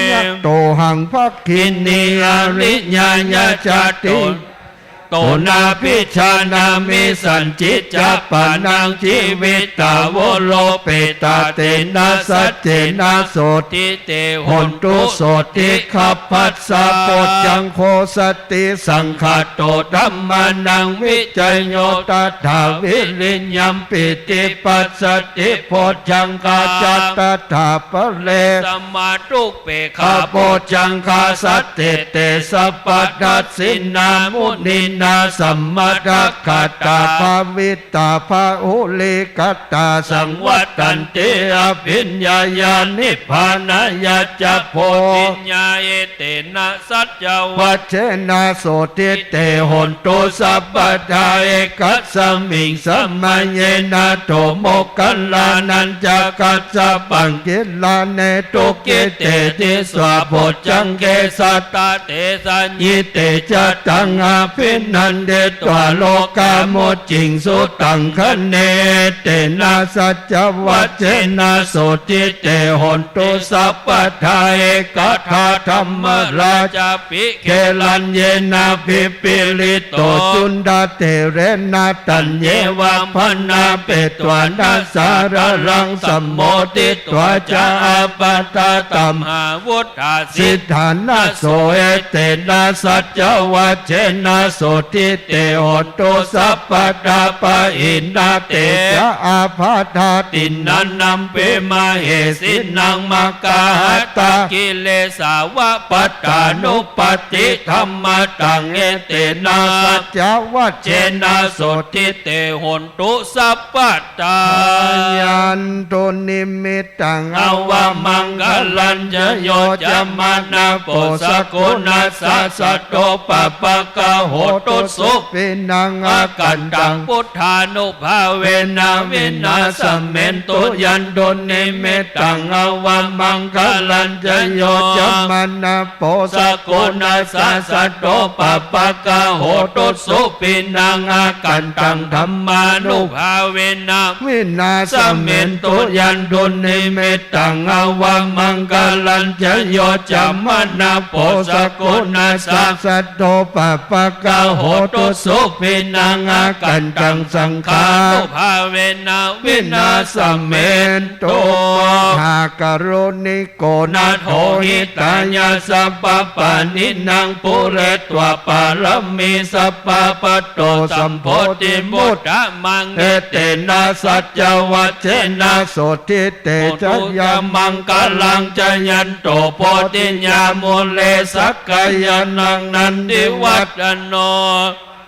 Yato haṃ bhagini ariyāya jāti to nābhijānāmi sañcicca pāṇaṃ jīvitā voropetā tena saccena sotthi te hontu sotthi gabbhassa. Bojjhaṅgo satisaṅkhāto dhammānaṃ vicayo tathā viriyampīti passaddhi bojjhaṅgā ca tathāpare samādhupekkhabojjhaṅgā sattete sabbadassinā munin na sammadakkhātā bhāvitā bahulīkatā saṃvattanti abhiññāya nibbānāya ca bodhiñā. Etena saccavajjena sotthi te hotu sabbadā. Ekasmiṃ samaye nātho moggallānañca kassapaṃ gilāne dukkhite disvā bojjhaṅge satta desayi. Te ca taṃ abhinanditvā rogā mucciṃsu taṅkhaṇe. Etena saccavajjena sotthi te hotu sabbadā. Ekadā dhammarājāpi gelaññenābhipīḷito cundattherena taññeva bhaṇāpetvā na sādaraṃ sammoditvā ca ābādhā tamhā vuṭṭhāsi ṭhānaso. Etena saccavajjena sotthi te hotu sabbadā. Pahīnā te ca ābādhā tiṇṇannampi mahesinaṃ maggāhatakilesāva pattānuppattidhammataṃ. Etena saccavajjena sotthi te hontu sabbadā. Jayanto nimit taṃ avamaṅgalañca yo cāmanāpo sakuṇassa saddo pāpaggaho dussupinaṃ akantaṃ buddhānubhāvena vināsamentu. Yandunnimittaṃ avamaṅgalañca yo cāmanāpo sakuṇassa saddo pāpaggaho dussupinaṃ akantaṃ dhammānubhāvena vināsamentu. Yandunnimittaṃ avamaṅgalañca yo cāmanāpo sakuṇassa saddo pāpaggaho dussupinaṃ akantaṃ saṅghānubhāvena vināsamentu. Mahākāruṇiko nātho hitāya sabbapāṇinaṃ pūretvā pāramī sabbā patto sambodhimuttamaṃ. Etena saccavajjena sotthi te jayamaṅgalaṃ. Jayanto bodhiyā mūle sakyānaṃ nandivaḍḍhano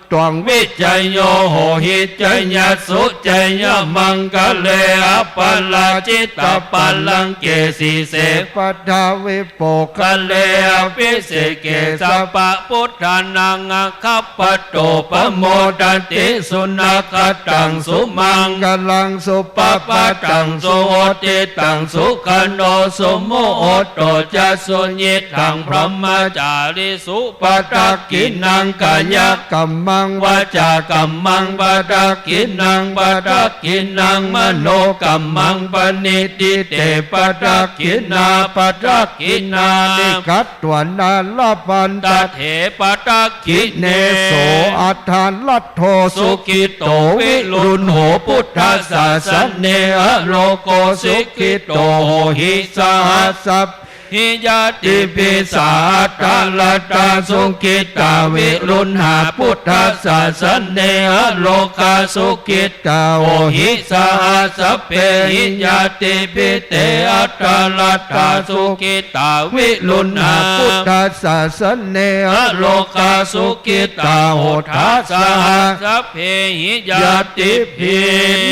tvaṃ vijayo hohi jayassu jayamaṅgale. Aparājitapallaṅke sīse paṭhavipokkhare abhiseke sabbabuddhānaṃ aggappatto pamodati. Sunakkhattaṃ sumaṅgalaṃ supabhātaṃ suhuṭṭhitaṃ sukhaṇo sumuhutto ca suyiṭṭhaṃ brahmacārisu padakkhiṇaṃ kāyakammaṃ vācākammaṃ padakkhiṇaṃ padakkhiṇaṃ manokammaṃ paṇidhī te padakkhiṇā. Padakkhiṇāni katvāna labhantatthe padakkhiṇe. So atthaladdho sukhito viruḷho buddhasāsane arogo sukhito hohi saha sab hi ñātibhi. Sā atthaladdhā sukhitā viruḷhā buddhasāsane arogā sukhitā hohi saha sabbehi ñātibhi. Te atthaladdhā sukhitā viruḷhā buddhasāsane arogā sukhitā hotha saha sabbehi ñātibhi.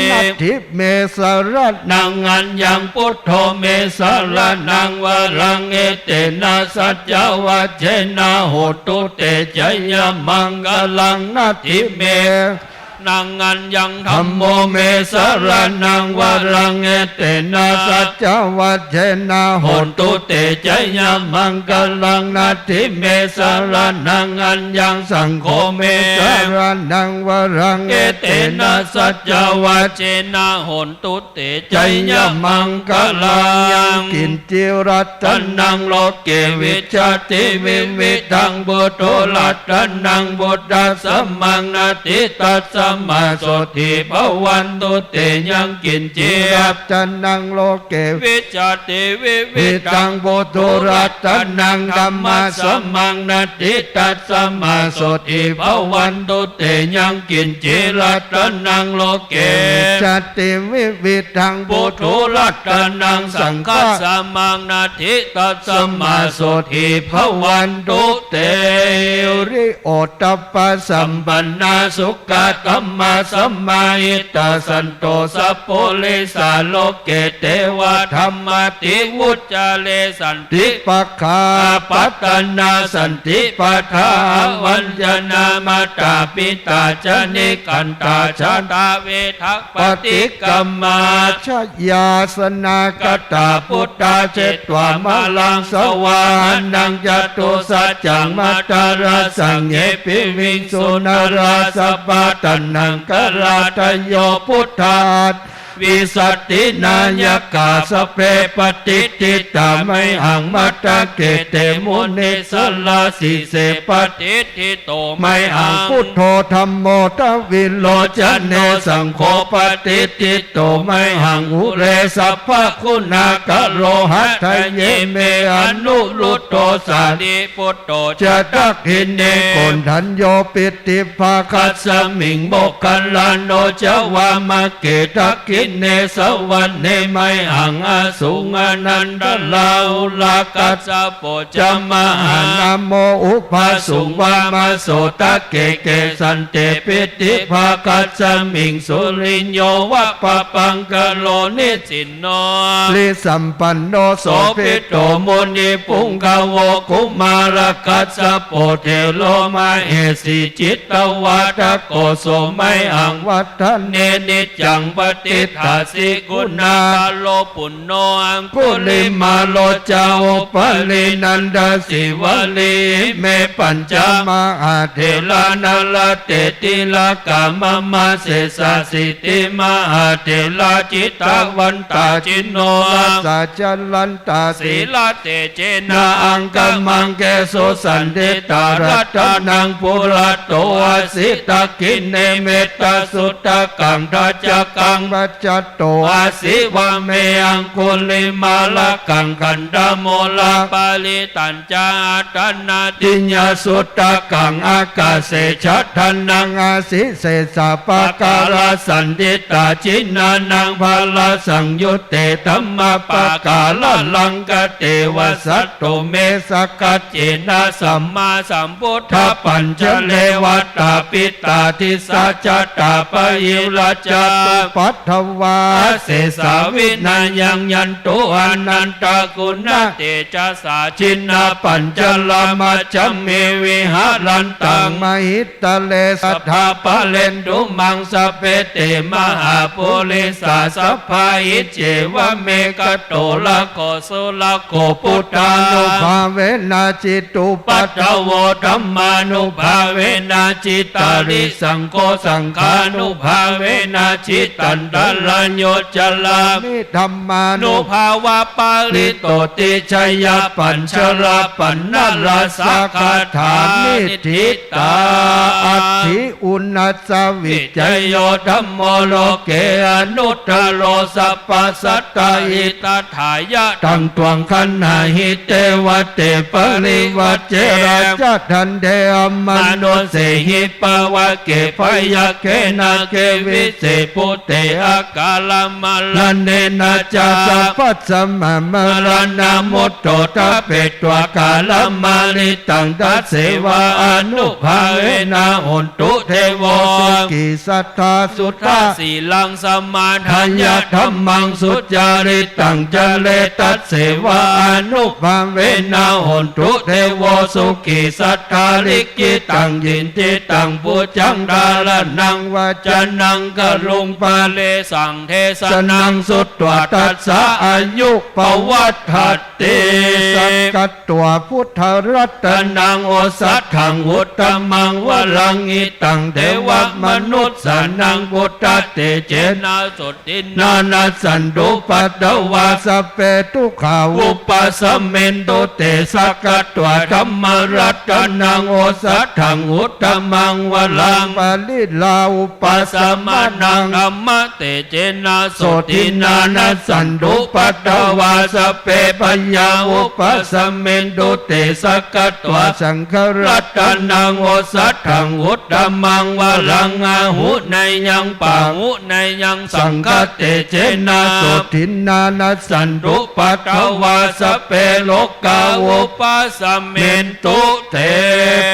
Natthi me saraṇaṃ aññaṃ buddho me saraṇaṃ varaṃ etena saccavajjena hotu te jayamaṅgalaṃ. Natthi me saraṇaṃ aññaṃ dhammo me saraṇaṃ varaṃ etena saccavajjena hotu te jayamaṅgalaṃ. Natthi me saraṇaṃ aññaṃ saṅgho me saraṇaṃ varaṃ etena saccavajjena hotu te jayamaṅgalaṃ. Yaṅkiñci ratanaṃ loke vijjati vividhaṃ puthu ratanaṃ buddhasamaṃ natthi tassa sammāsotthī bhavantu te. Yaṅkiñci ratanaṃ loke vijjati vividhaṃ puthu, ratanaṃ dhammasamaṃ natthi, tasmā sotthī bhavantu te. Yaṅkiñci ratanaṃ loke vijjati vividhaṃ puthu, ratanaṃ saṅghasamaṃ natthi, tasmā sotthī bhavantu te. Hiriyottappasampannā sukkadhammasamāhitā, santo sappurisā loke devadhammāti vuccare. Santi pakkhā apattanā, santi pādā avañcanā, mātā pitā ca nikkhantā, jātaveda paṭikkama. Jayāsanāgatā buddhā jetvā māraṃ savāhanaṃ, catusaccāmatarasaṃ ye piviṃsu narāsabhā. Taṇhaṅkarādayo buddhā aṭṭhavīsati nāyakā, sabbe patiṭṭhitā mayhaṃ matthake te munissarā. Sīse patiṭṭhito mayhaṃ buddho dhammo dvilocane, saṅgho patiṭṭhito mayhaṃ ure sabbaguṇākaro. Hadaye me anuruddho sārīputto ca dakkhiṇe, koṇḍañño piṭṭhibhāgasmiṃ moggallāno ca vāmake. Dakkhiṇe savane mayhaṃ āsuṃ ānandarāhulā, kassapo ca mahānāmo ubhāsuṃ vāmasotake. Kesante piṭṭhibhāgasmiṃ suriyo va pabhaṅkaro, nisinno sirisampanno sobhito munipuṅgavo. Kumārakassapo thero mahesī cittavādako, so mayhaṃ vadane niccaṃ patiṭṭhāsi guṇākaro. Puṇṇo aṅgulimālo ca upālī nandasīvalī, ime pañca mahātherā nalāṭe tilakā mama. Sesāsīti mahātherā jitavantā jinorasā, jalantā sīlatejena aṅgamaṅgesu saṇṭhitā. Ratanaṃ purato āsi dakkhiṇe mettasuttakaṃ, dhajaggaṃ pacchato āsi vāme aṅgulimālakaṃ. Khandhamoraparittañca āṭānāṭiyasuttakaṃ, ākāse chadanaṃ āsi sesā pākārasaṇṭhitā. Jinā naṃ balasaṃyutte dhammapākāralaṅkate, vasato me sakiccena sammāsambuddhapañjare. Vātapittādisaṃ vātapittādisañjātā bāhirajjhattupaddavā, asesā vinayaṃ yantu anantaguṇatejasā. Jinapañjaramajjhamhi viharantaṃ mahit tale sadā pālentu maṃ sabbe te mahāpurisāsabhā. Iccevamekanto rakkho surakkho buddhānubhāvena jitupaddavo, dhammānubhāvena jitārisaṅgho saṅghānubhāvena jitantarāyo carāmi dhammānubhāvapālito. Ticcaññapañjarapaññālasākāthā niṭṭhitā atthi uṇhissavijayo dhammo loke anuttaro sabbasattāhi. Tathāya taṃ tvaṃ gaṇhāhi devate parivajje rājadaṇḍe amanussehi pāvake byagghe nāge vise bhū te akālamaraṇena ca sabbasmā maraṇā mutto ṭhapetvā kālamāritaṃ. Tasseva ānubhāvena hotu devo sukhī sadā suddhasīlaṃ samādāya dhammaṃ sucaritaṃ care. Tasseva ānubhāvena hotu devo sukhī sadā likkhitaṃ cintitaṃ pūjaṃ dhāraṇaṃ vācanaṃ garuṃ pare taṃ desanaṃ sutvā tassa āyu pavaḍḍhati. Sakkatvā buddharatanaṃ osathaṃ uttamaṃ varaṃ hitaṃ devamanussānaṃ buddhatejena sotthinā nassantupaddavā sabbe dukkhā vūpasamentu te. Sakkatvā dhammaratanaṃ osathaṃ uttamaṃ varaṃ pariḷāhūpasamanaṃ dhammatejena sotthinā nassantupaddavā sabbe bhayā vūpasamentu te. Sakkatvā saṅgharatanaṃ osathaṃ uttamaṃ varaṃ āhuneyyaṃ pāhuneyyaṃ saṅghatejena sotthinā nassantupaddavā sabbe rogā vūpasamentu te.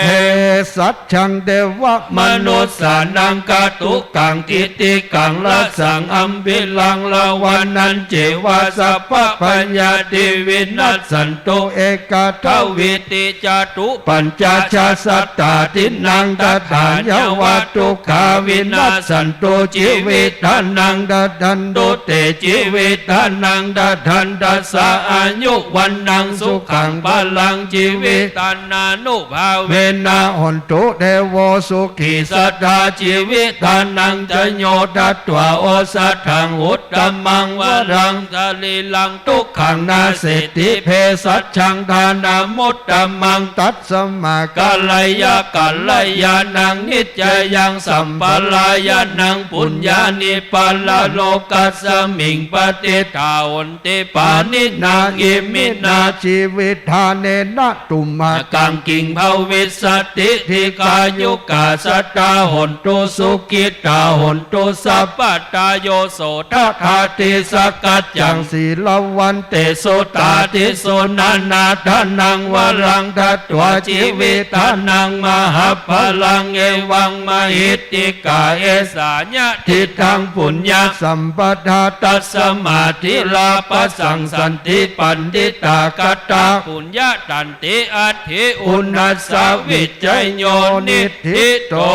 Bhesajjaṃ devamanussānaṃ gātukaṃ gitikaṃ rasaṃ ambhiraṃ ravāṇañceva sabbabhayādi vinassantu. Ekā dvīti catu pañca ca sattādīnaṃ tathāyavā dukkhā vinassantu jīvitānaṃ dadantu te jīvitānaṃ dadantassa āyu vaṇṇaṃ sukhaṃ balaṃ jīvitānānubhāvena hontu devo sukhī sadā. Jīvitānañca yo datvā osathaṃ uttamaṃ varaṃ sarīraṃ dukkhaṃ naseti bhesajjaṃ dānamuttamaṃ. Tasmā kālāya kalyāṇaṃ niccāyaṃ sampādāyānaṃ puññāni paralokasmiṃ patiṭṭhā honti pāṇinā. Iminā jīvitānena tumhākaṃ kiṃ bhavissati. Dīghāyukā sadā hontu sukhitā hontu sabbadā. Yo so tathāti sakkaccaṃ sīlavantesu tādisu nānādānaṃ varaṃ datvā jīvitānaṃ mahapphalaṃ evaṃ mahiddhikā esā yadidaṃ puññasampadā. Tasmā dhīrā bhāsangsanti paṇḍitā katā puññatanti atthi uṇhassa vijayo niṭṭhito.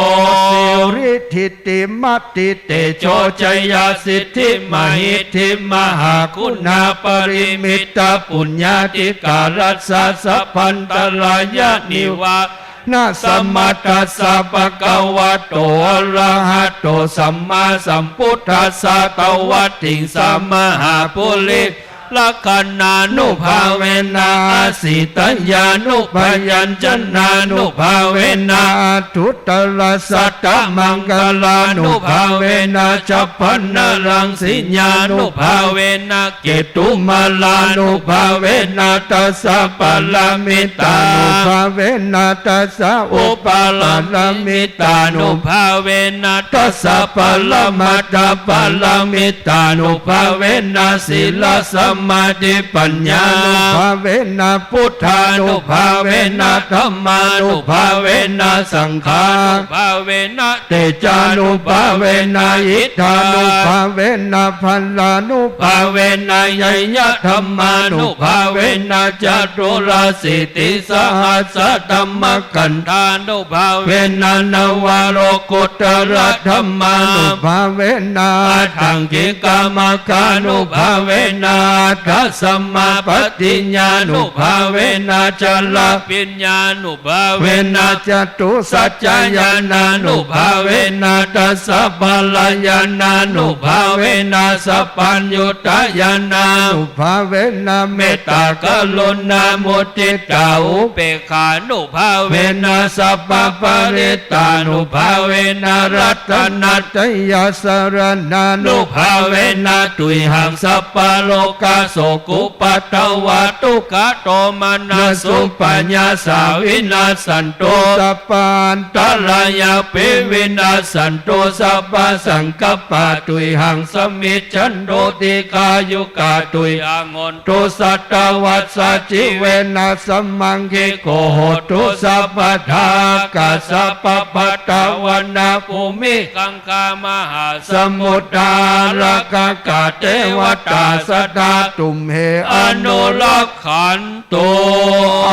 Siridhiti mati tejo jaya siddhi mahiddhi mahāguṇāparimita puññādhikārassa sabbantarāya nivā nasamatthassa bhagavato arahato sammāsambuddhassa dvattiṃsamahāpuri lakkhaṇānubhāvena asītyānubyañjanānubhāvena aṭṭhuttarasatamaṅgalānubhāvena chabbaṇṇaraṃsiyānubhāvena ketumālānubhāvena dasapāramitānubhāvena dasaupaparamitānubhāvena dasaparamatthapāramitānubhāvena sīlasamādhipaññānubhāvena buddhānubhāvena dhammānubhāvena saṅghānubhāvena tejānubhāvena iddhānubhāvena balānubhāvena ñeyyadhammānubhāvena caturāsītisahassadhammakkhandhānubhāvena navalokuttaradhammānubhāvena aṭṭhaṅgikamaggānubhāvena aṭṭhasamāpattiyānubhāvena chaḷabhiññānu bhāvena catusaccañāṇānubhāvena dasabalañāṇānubhāvena sabbaññutañāṇānubhāvena mettākaruṇāmuditāupekkhānubhāvena sabbaparittānubhāvena ratanattayasaraṇānubhāvena tuyhaṃ sabbarogasokupaddavadukkhadomanassupāyāsā vinassantu sabbaantarāyāpi vinassantu sabbasaṅkappā tuyhaṃ samijjhantu dīghāyukā tuyhaṃ hontu satavassajīvena samaṅgiko hotu sabbadā. Ākāsapabbatavanabhūmigaṅ gāmahāsamuddā ārakkhakā devatā sadā tumhe anurakkhantu.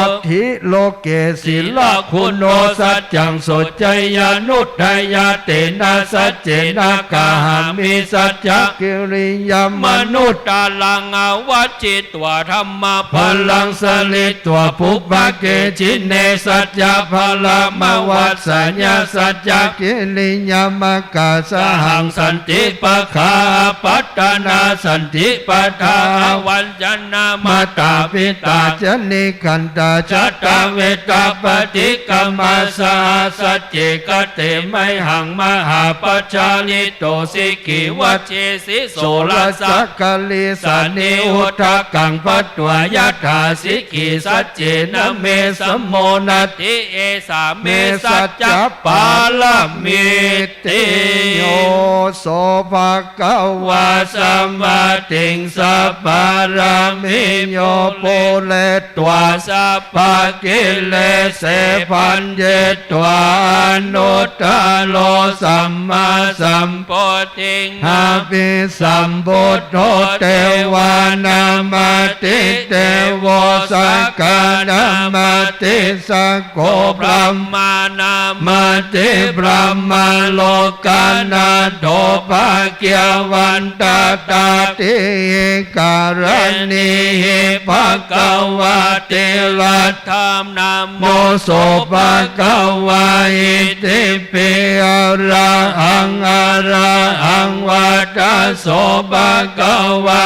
Atthi loke sīlaguṇo saccaṃ soceyyanuddayā, tena saccena kāhāmi saccakiriyamanuttaraṃ. Avajitvā dhammabalaṃ saritvā pubbake jine, saccabalamavassāya saccakiriyamakāsahaṃ. Santi pakkhā apattanā, santi padā avañcanā, mātā pitā ca nikkhantā, jātaveda paṭikkama. Saha sacce kate mayhaṃ mahāpajjalito, sikhī vajjesi soḷasa karīsāni, udakaṃ patvā yathā sikhī, saccena me samo natthi, esā me saccapāramī. Yo so bhagavā samādhiṃsa pāramiyo pūretvā sabbakilesā, bhaññetvā anuttaro sammāsambodhiṃ abhisambuddho, devānaṃ ādhidevo sakkānaṃ ādhisakko, brahmānaṃ ādhibrahmā lokānato bhagyavantānaṃ ādhikaraṇīhi. Bhagavā tirattham namo so bhagavā, itipi arahaṃ arahaṃ vata so bhagavā,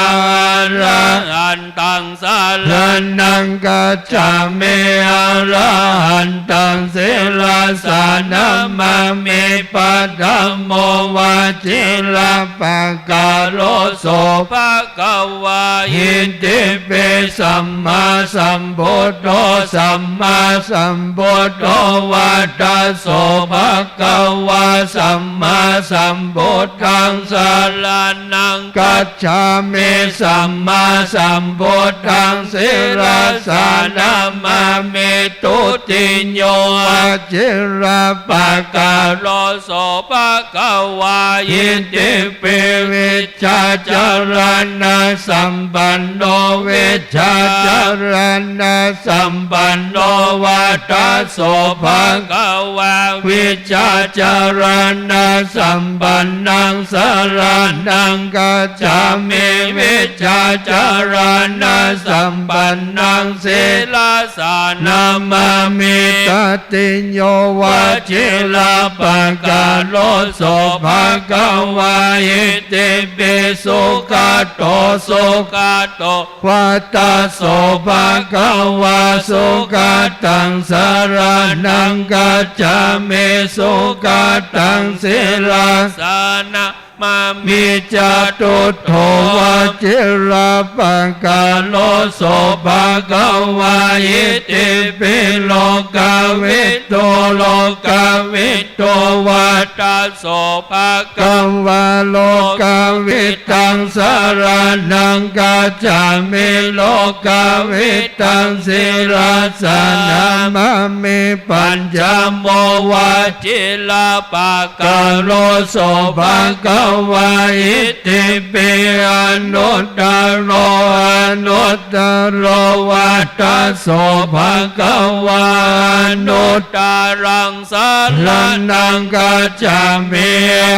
arahantaṃ saraṇaṃ gacchāmi, arahantaṃ sirasā namāmi. Paṭhamo vajirapakkaro so bhagavā, itipi sammāsambuddho, sammāsambuddho vata so bhagavā, sammāsambuddhaṃ saraṇaṃ gacchāmi, sammāsambuddhaṃ sirasā namāmi. Dutiyo vajirapakkaro so bhagavā, itipi vijjācaraṇasampanno, vijjācaraṇasampanno vata so bhagavā, vijjācaraṇasampannaṃ saraṇaṃ gacchāmi, vijjācaraṇasampannaṃ sirasā namāmi. Tatiyo vajirapakkaro so bhagavā, itipi sugato, sugato vata so bhagavā, sugataṃ saraṇaṃ gacchāmi, sugataṃ sirasā namāmi. Catuttho vajirapakkaro so bhagavā, itipi lokavidū, lokavidū vata so bhagavā, lokaviduṃ saraṇaṃ gacchāmi, lokaviduṃ sirasā namāmi. Pañcamo vajirapakkaro so bhagavā, itipi anuttaro, anuttaro vata so bhagavā, anuttaraṃ saraṇaṃ gacchāmi,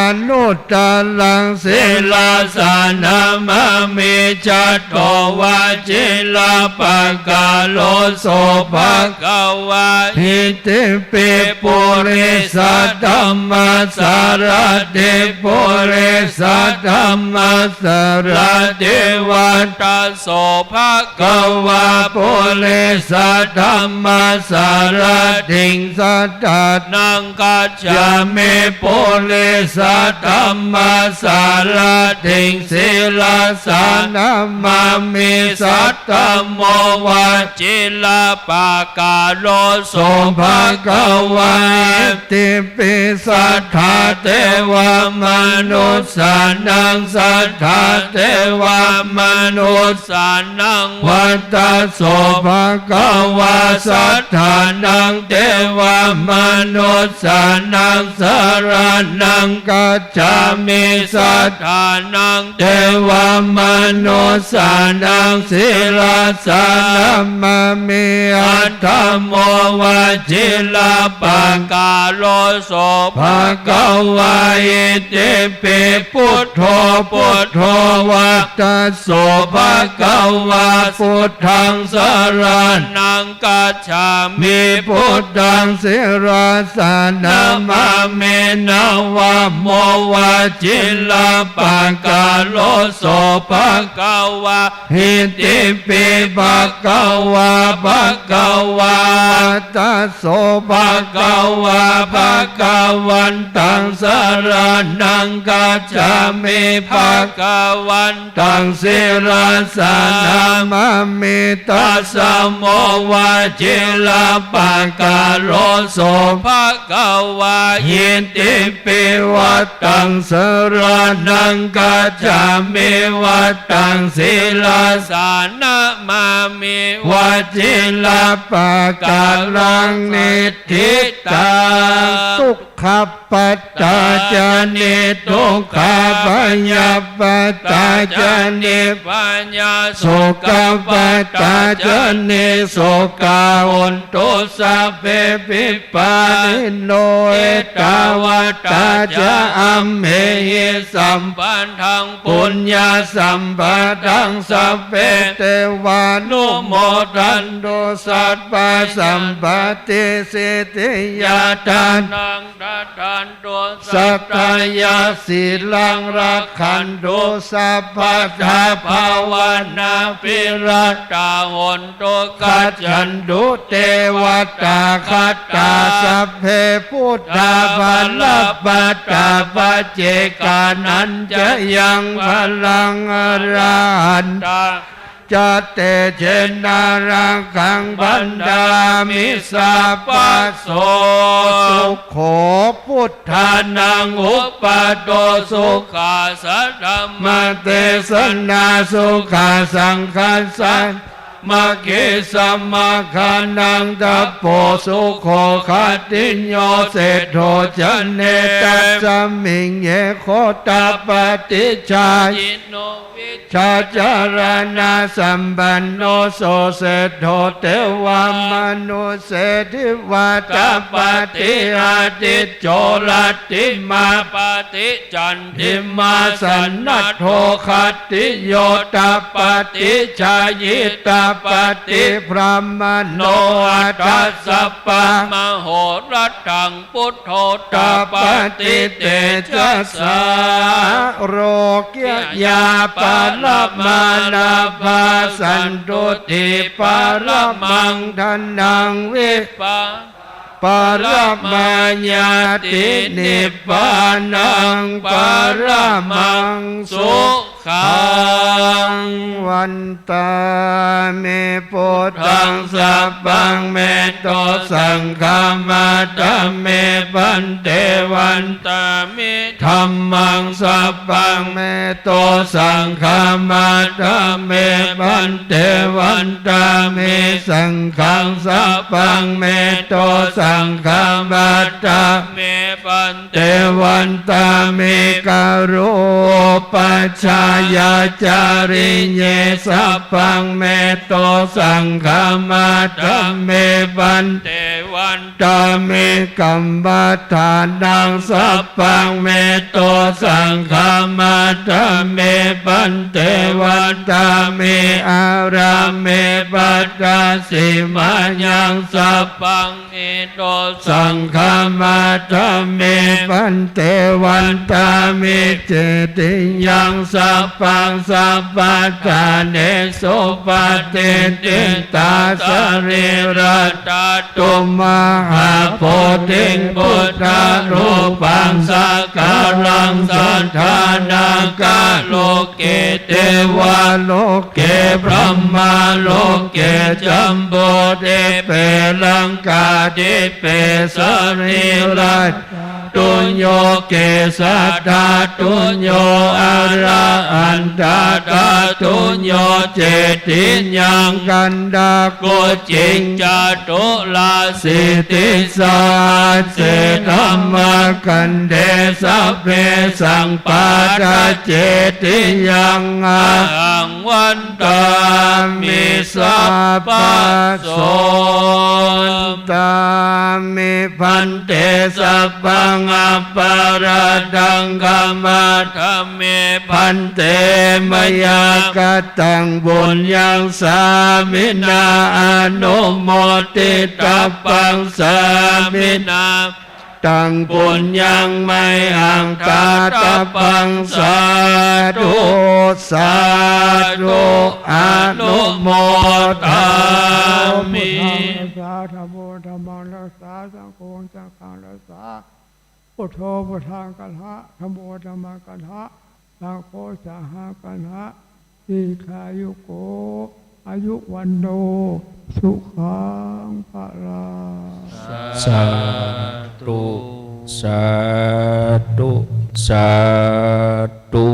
anuttaraṃ sirasā namāmi. Chato vajirapakkaro so bhagavā, itipi purisadammasārathi, purisadammasārathi vata so bhagavā, purisadammasārathiṃ saraṇaṃ gacchāmi, purisadammasārathiṃ sirasā namāmi. Sattamo vajirapakkaro so bhagavā, itipi satthā devamanussānaṃ satthā devamanussānaṃ vata so bhagavā. Satthānaṃ devamanussānaṃ saraṇaṃ gacchāmi. Satthānaṃ devamanussānaṃ sirasā namāmi. Atha mo vajirapakāro so bhagavā. Itipi buddho buddho vata so bhagavā. Buddhaṃ saraṇaṃ gacchāmi. Buddhaṃ sirasā namāmi. Navamo vajirapakāro so bhagavā. Itipi bhagavā bhagavā. Atha so bhagavā bhagavantaṃ saraṇaṃ gacchāmi. Bhagavan taṃ sirasā namāmi. Tassa mo vajirapakāro so bhagavā. Itipi vataṃ saraṇaṃ gacchāmi. Vataṃ sirasā namāmi. Vajirapakāraṃ niṭṭhitaṃ. Dukkhappattā ca niddukkhā bhayappattā ca nibbhayā sokappattā ca nissokā hontu sabbepi pāṇino. Ettāvatā ca amhehi sambhataṃ puññasampadaṃ sabbe devānumodantu sabbasampattisiddhiyā. Dānaṃ dadantu saddhāya sīlaṃ rakkhantu sabbadā bhāvanābhiratā hontu gacchantu devatāgatā. Sabbe buddhā balappattā paccekānañca yaṃ balaṃ arahantā ca tejena rakkhaṃ bandhāmi sabbaso. Sukho buddhānaṃ uppādo sukhā saddhammadesanā sukhā saṅghassa sāmaggī samaggānaṃ tapo sukho. Khattiyo seṭṭho janetasmiṃ ye gotapati jhāyino vijjācaraṇasampanno so seṭṭho devamanussediva tapati ādicco rattimāpati candimā sannaddho khattiyo tapati jhāyī tapati brāhmaṇo atha sabbamahorattaṃ buddho tapati tejasā. Lokiyā paramā lābhā santuṭṭhī paramaṃ dhanaṃ vipā paramā ñātī nibbānaṃ paramaṃ sukhaṃ. Vandāmi buddhaṃ sabbaṃ me to saṅghamatha me bhante. Vandāmi dhammaṃ sabbaṃ me to saṅghamatha me bhante. Vandāmi saṅghaṃ sabbaṃ me to saṅghamatha me bhante. Vandāmi garopajjhāyācariye sabbaṃ me to saṅghamatha me bhante. Vandāmi kammadānaṃ sabbaṃ me to saṅghamatha me bhante. Vandāmi ārāme pattasiṃ mayhaṃ sabbaṃ me to saṅghamatha me bhante. Vandāmi cetiyaṃ sabbaṃ sabbaṭṭhānesu patiṭṭhitā sarīradhātu mahābodhiṃ buddharūpaṃ sakalaṃ sadā nāgaloke devaloke brahmaloke jambudīpe laṅkādīpe sarīradhā Dhātuñño kesādhātuñño arahantadhātuñño cetiyaṃ kaṇṭakukkhiṃ caturāsītisahassadhammakkhandhe sabbesaṃ pattacetiyaṃ ahaṃ vandāmi sabbaso. Vandāmi bhante sabbaṃ aparādhaṃ khamatha me bhante, mayā kataṃ puññaṃ sāminā anumoditabbaṃ, sāminā taṃ puññaṃ mayhaṃ dātabbaṃ. Sādhu sādhu anumodāmi. Buddhaṃ rakkhā dhammo dhammaṃ rakkhā saṅgho saṅghaṃ rakkhā. Buddho buddhaṃ gaṇhā dhammo dhammaṃ gaṇhā saṅgho saṅghaṃ gaṇhā dīghāyuko āyuvaṇṇo sukhaṃ balaṃ. Sādhu sādhu sādhu.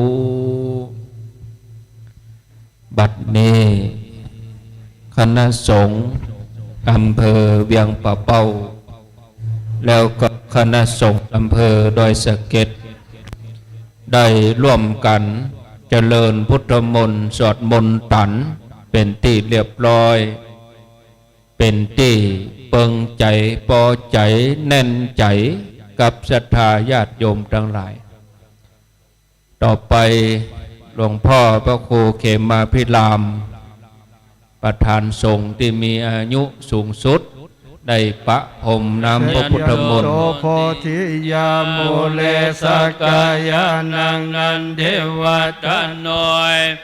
บัดนี้คณะสงฆ์อำเภอเวียงป่าเป้า แล้วก็คณะสงฆ์อำเภอดอยสะเก็ด ได้ร่วมกันเจริญพุทธมนต์สวดมนต์ตันเป็นที่เรียบร้อย เป็นที่เปิงใจปอใจแน่นใจกับศรัทธาญาติโยมทั้งหลาย ต่อไปหลวงพ่อพระครูเขมาภิราม ประธานสงฆ์ที่มีอายุสูงสุด ได้ประพรมน้ำพระพุทธมนต์ Jayanto bodhiyā mūle sakyānaṃ nandivaḍḍhano, evaṃ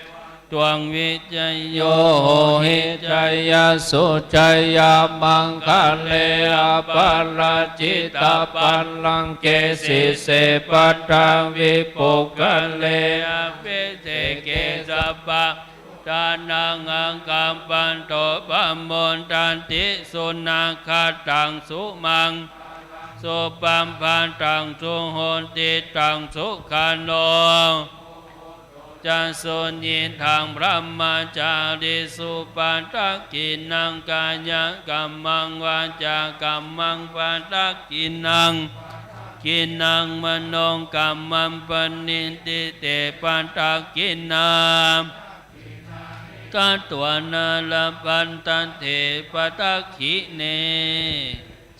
tvaṃ vijayo hohi jayassu jayamaṅgale, aparājitapallaṅke sīse paṭhavipokkhare, abhiseke sabbabuddhānaṃ aggappatto pamodati. Sunakkhattaṃ sumaṅgalaṃ supabhātaṃ suhuṭṭhitaṃ sukhaṇo ca suyiṭṭhaṃ brahmacārisu, padakkhiṇaṃ kāyakammaṃ vācākammaṃ padakkhiṇaṃ, padakkhiṇaṃ manokammaṃ paṇidhī te padakkhiṇā, katvāna labhantatthe padakkhiṇe.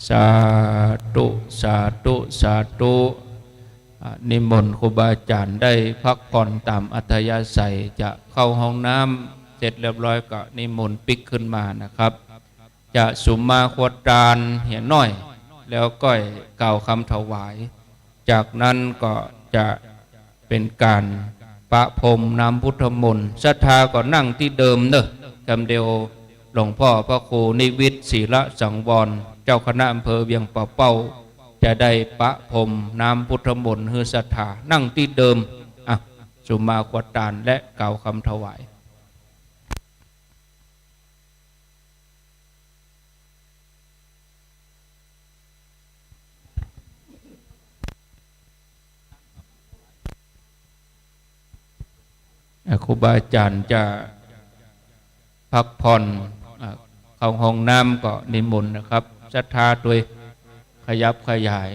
สาธุ สาธุ สาธุ อ่ะ นิมนต์ครูบาอาจารย์ได้พักผ่อนตามอัธยาศัย จะเข้าห้องน้ำเสร็จเรียบร้อยก็นิมนต์ปิ๊กขึ้นมานะครับ จะสุมาควัตตานเหียน้อย แล้วก็กล่าวคำถวาย จากนั้นก็จะเป็นการประพรมน้ำพุทธมนต์ ศรัทธาก็นั่งที่เดิมเนอะ กำเดียวหลวงพ่อพระครูนิวิทย์ ศิระสังวร เจ้าคณะอำเภอเวียงป่าเป้า จะได้ประพรมน้ำพุทธมนต์หื้อศรัทธา นั่งที่เดิม อ่ะ สุมาควัตตานและกล่าวคำถวาย อ่ะ ครูบาอาจารย์จะพักผ่อน อ่ะ เข้าห้องน้ำก็นิมนต์นะครับ ศรัทธาโดยขยับขยาย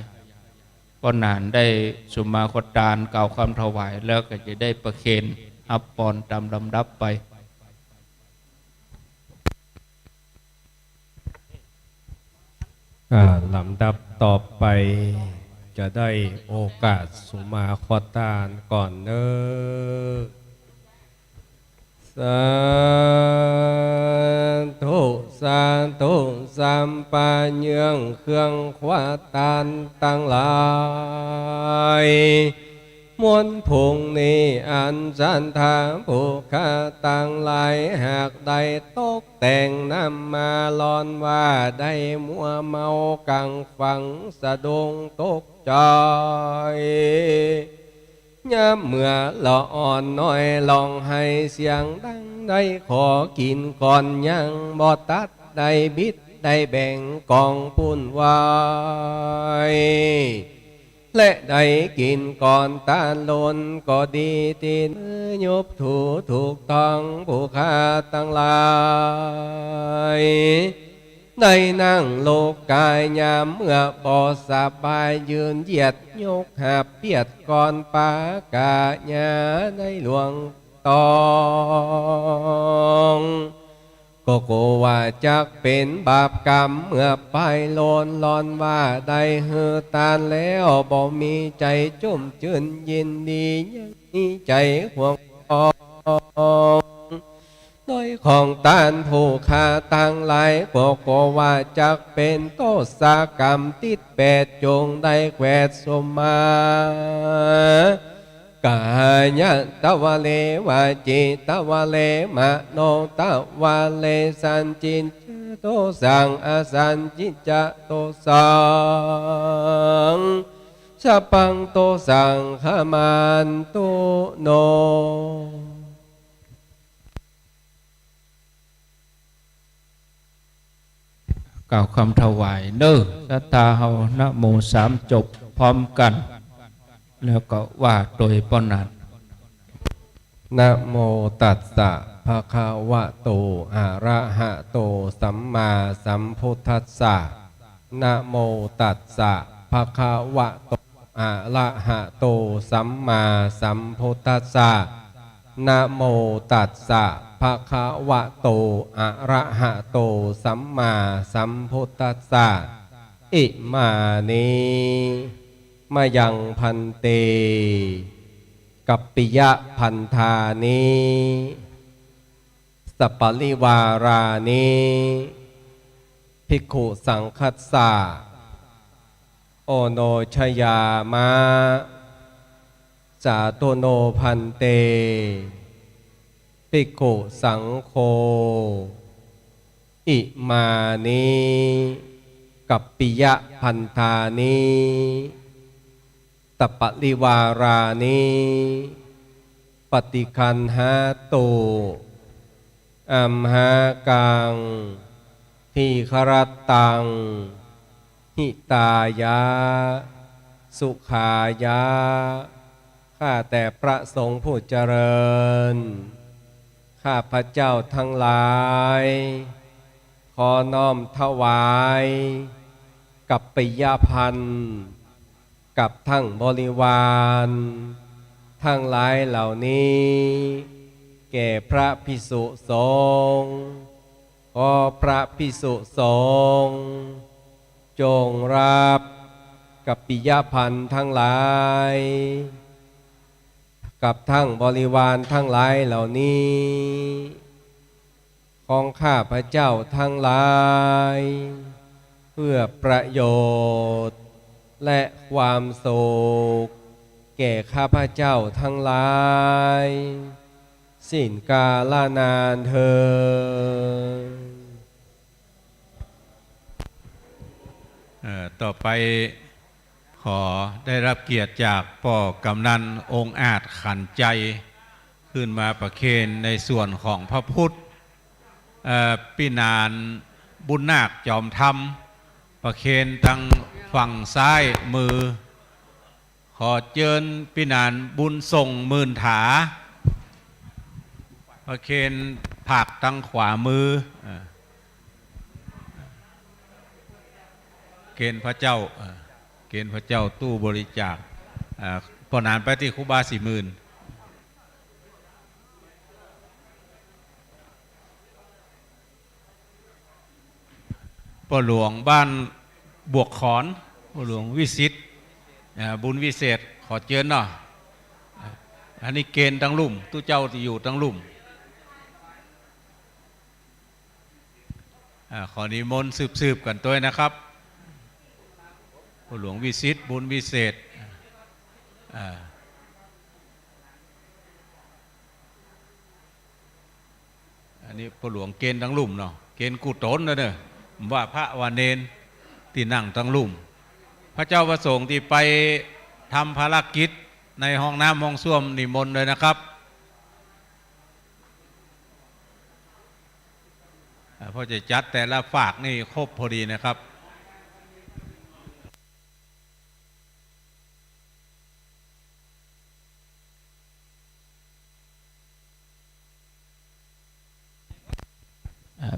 ก็นานได้สุมาควัตตานกล่าวคำถวาย แล้วก็จะได้ประเคนรับพรตามลำดับไป อ่า ลำดับต่อไปจะได้โอกาสสุมาควัตตานก่อนเนอะ สาธุ สาธุ สำปะเยื่องเครื่องควัตตานตังหลาย วันพรุ่งนี้อันศรัทธาผู้ข้าตังหลาย หากได้ตกแต่งนำมาร้อนว่าได้มัวเมากังฝังสะดุ้งตกใจ ยามเมื่อละอ่อนน้อยร้องไห้เสียงดัง ได้ขอกินก่อนยังบ่ตัด ได้บิดได้แบ่งกองปุ้นวาย และได้กินก่อนต้านลนก็ดี ตีนมือยุบถูถูกต้องผู้ข้าทั้งหลาย ได้นั่งโลกกายยามเมื่อบ่สบาย ยืนเหยียดยกหาบเปียดก่อนปากาญาในหลวงตอง ก็กลัวว่าจักเป็นบาปกรรม เมื่อไปโลนลอนว่าได้หื้อต้านแล้วบ่มีใจจุ่มจืนยินดี ยังมีใจห่วงของ โดยของต้านผู้ข้าทั้งหลาย ก็กลัวว่าจักเป็นโทษกรรมติดแปด จงได้แขวดสมมา กายะตวะเล วจีตวะเล มโนตวะเล สัญจิตจะโทสัง อสัญจิตจะโทสัง สัพพังโทสัง ขมันตุโน กล่าวคำถวายเนอะ ศรัทธาเฮา นะโมสามจบพร้อมกัน แล้วก็ว่าโดยปนัด Namo tassa bhagavato arahato sammāsambuddhassa. Namo tassa bhagavato arahato sammāsambuddhassa. Namo tassa bhagavato arahato sammāsambuddhassa. Imāni mayaṃ bhante kappiyabhantāni saparivārāni bhikkhusaṅghassa oṇojayāma. Sādhu no bhante bhikkhusaṅgho imāni kappiyabhantāni saparivārāni paṭiggaṇhātu amhākaṃ dīgharattaṃ hitāya sukhāya. ข้าแต่พระสงฆ์ผู้เจริญ ข้าพเจ้าทั้งหลาย ขอน้อมถวาย กัปปิยพันธ์ กับทั้งบริวาร ทั้งหลายเหล่านี้ แก่พระภิกษุสงฆ์ ขอพระภิกษุสงฆ์ จงรับกัปปิยพันธ์ทั้งหลาย กับทั้งบริวารทั้งหลายเหล่านี้ ของข้าพเจ้าทั้งหลาย เพื่อประโยชน์และความสุข แก่ข้าพเจ้าทั้งหลาย สิ้นกาลนานเทอญ เอ่อ ต่อไปขอได้รับเกียรติจากป้อกำนันองอาจขันใจ ขึ้นมาประเคนในส่วนของพระพุทธ เอ่อ ปี้หนานบุญนาคจอมธรรม ประเคนตังฝั่งซ้ายมือ ขอเจิญปี้หนานบุญส่งหมื่นถา ประเคนผากตังขวามือ เอ่อ เคนพระเจ้า เอ่อ เคนพระเจ้าตู้บริจาค เอ่อ ป้อหนานไปตี้ครูบาสี่หมื่น ป้อหลวงบ้านบวกขอน ป้อหลวงวิสิทธิ์ อ่า บุญวิเศษ ขอเจิญเนาะ อันนี้เคนตังลุ่ม ตุ๊เจ้าตี้อยู่ตังลุ่ม อ่า ขอนิมนต์สืบๆ กั๋นตวยนะครับ ป้อหลวงวิสิทธิ์ บุญวิเศษ อ่า อันนี้ป้อหลวงเคนตังลุ่มเนาะ เคนกู้ต๋นนะเน่อ ว่าพระว่าเณรตี้นั่งตังลุ่ม พระเจ้าพระสงฆ์ตี้ไปทำภารกิจในห้องน้ำห้องส้วมนิมนต์เลยนะครับ อ่า เพราะจะจัดแต่ละฝากนี่ครบพอดีนะครับ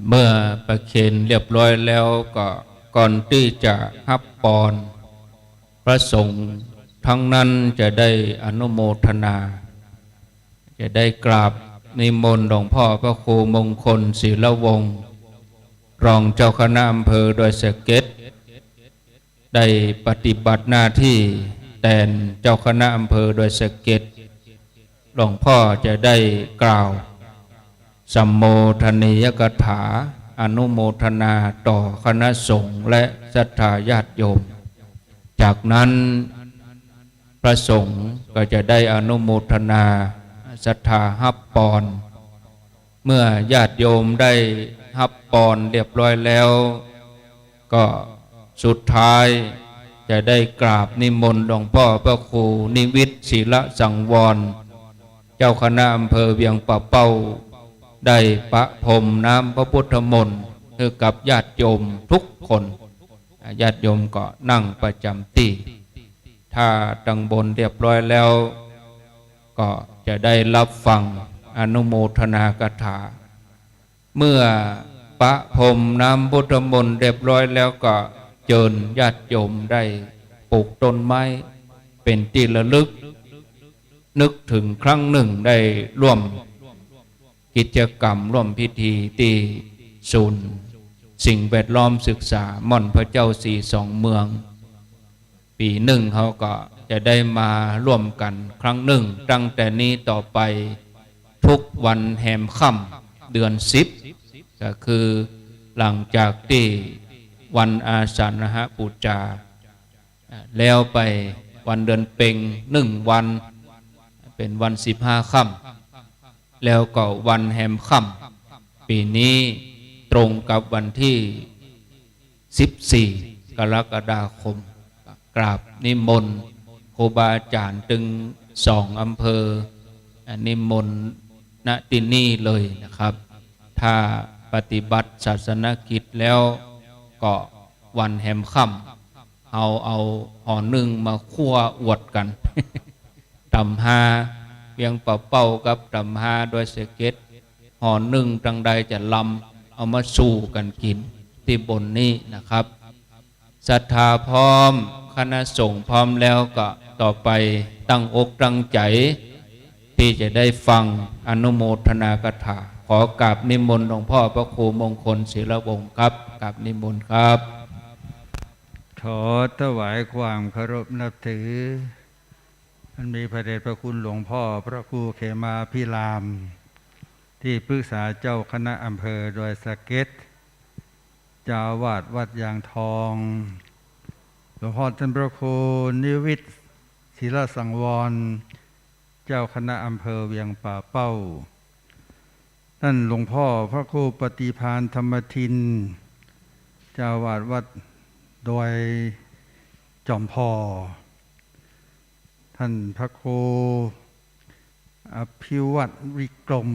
เมื่อประเคนเรียบร้อยแล้วก็ก่อนที่จะฮับปอน พระสงฆ์ทั้งนั้นจะได้อนุโมทนา จะได้กราบนิมนต์หลวงพ่อพระครูมงคลศิลวงศ์ รองเจ้าคณะอำเภอดอยสะเก็ด ได้ปฏิบัติหน้าที่แทนเจ้าคณะอำเภอดอยสะเก็ด หลวงพ่อจะได้กล่าวสัมโมทนียกถาอนุโมทนาต่อคณะสงฆ์และศรัทธาญาติโยม จากนั้นพระสงฆ์ก็จะได้อนุโมทนาศรัทธาฮับปอน เมื่อญาติโยมได้ฮับปอนเรียบร้อยแล้ว ก็สุดท้ายจะได้กราบนิมนต์หลวงพ่อพระครูนิวิทย์ศิลสังวร เจ้าคณะอำเภอเวียงป่าเป้า ได้ประพรมน้ำพระพุทธมนต์ให้กับญาติโยมทุกคน ญาติโยมก็นั่งประจำที่ ถ้าตังบนเรียบร้อยแล้ว ก็จะได้รับฟังอนุโมทนาคาถา เมื่อประพรมน้ำพุทธมนต์เรียบร้อยแล้วก็เชิญญาติโยมได้ปลูกต้นไม้เป็นที่ระลึก นึกถึงครั้งหนึ่งได้ร่วมกิจกรรมร่วมพิธีที่ศูนย์สิ่งแวดล้อมศึกษาม่อนพระเจ้าสีสองเมือง ปีหนึ่งเขาก็จะได้มาร่วมกันครั้งหนึ่ง ตั้งแต่นี้ต่อไปทุกวันแฮมค่ำเดือนสิบ ก็คือหลังจากที่วันอาสาฬหบูชาแล้วไปวันเดือนเพ็ญหนึ่งวัน เป็นวันสิบห้าค่ำ แล้วก็วันแฮมค่ำ ปีนี้ตรงกับวันที่สิบสี่กรกฎาคม กราบนิมนต์ครูบาอาจารย์ตึงสองอำเภอ นิมนต์ณที่นี่เลยนะครับ ถ้าปฏิบัติศาสนกิจแล้วก็วันแฮมค่ำ เอาเอาห่อนึ่งมาคั่วอวดกัน ตำฮาเวียงป่าเป้ากับตำฮาดอยสะเก็ด ห่อนึ่งตังใดจะลำ เอามาสู่กันกินที่บนนี้นะครับ ศรัทธาพร้อม คณะสงฆ์พร้อมแล้วก็ต่อไปตั้งอกตั้งใจ ที่จะได้ฟังอนุโมทนาคาถา ขอกราบนิมนต์หลวงพ่อพระครูมงคลศิลวงศ์ครับ กราบนิมนต์ครับ ขอถวายความเคารพนับถือ อันมีพระเดชพระคุณหลวงพ่อพระครูเขมาภิราม ที่ปรึกษาเจ้าคณะอำเภอดอยสะเก็ด เจ้าอาวาสวัดยางทอง หลวงพ่อท่านพระครูนิวิทย์ศิลสังวร เจ้าคณะอำเภอเวียงป่าเป้า ท่านหลวงพ่อพระครูปฏิภาณธรรมทิน เจ้าอาวาสวัดดอยจอมพอ ท่านพระครูอภิวัตรวิกรม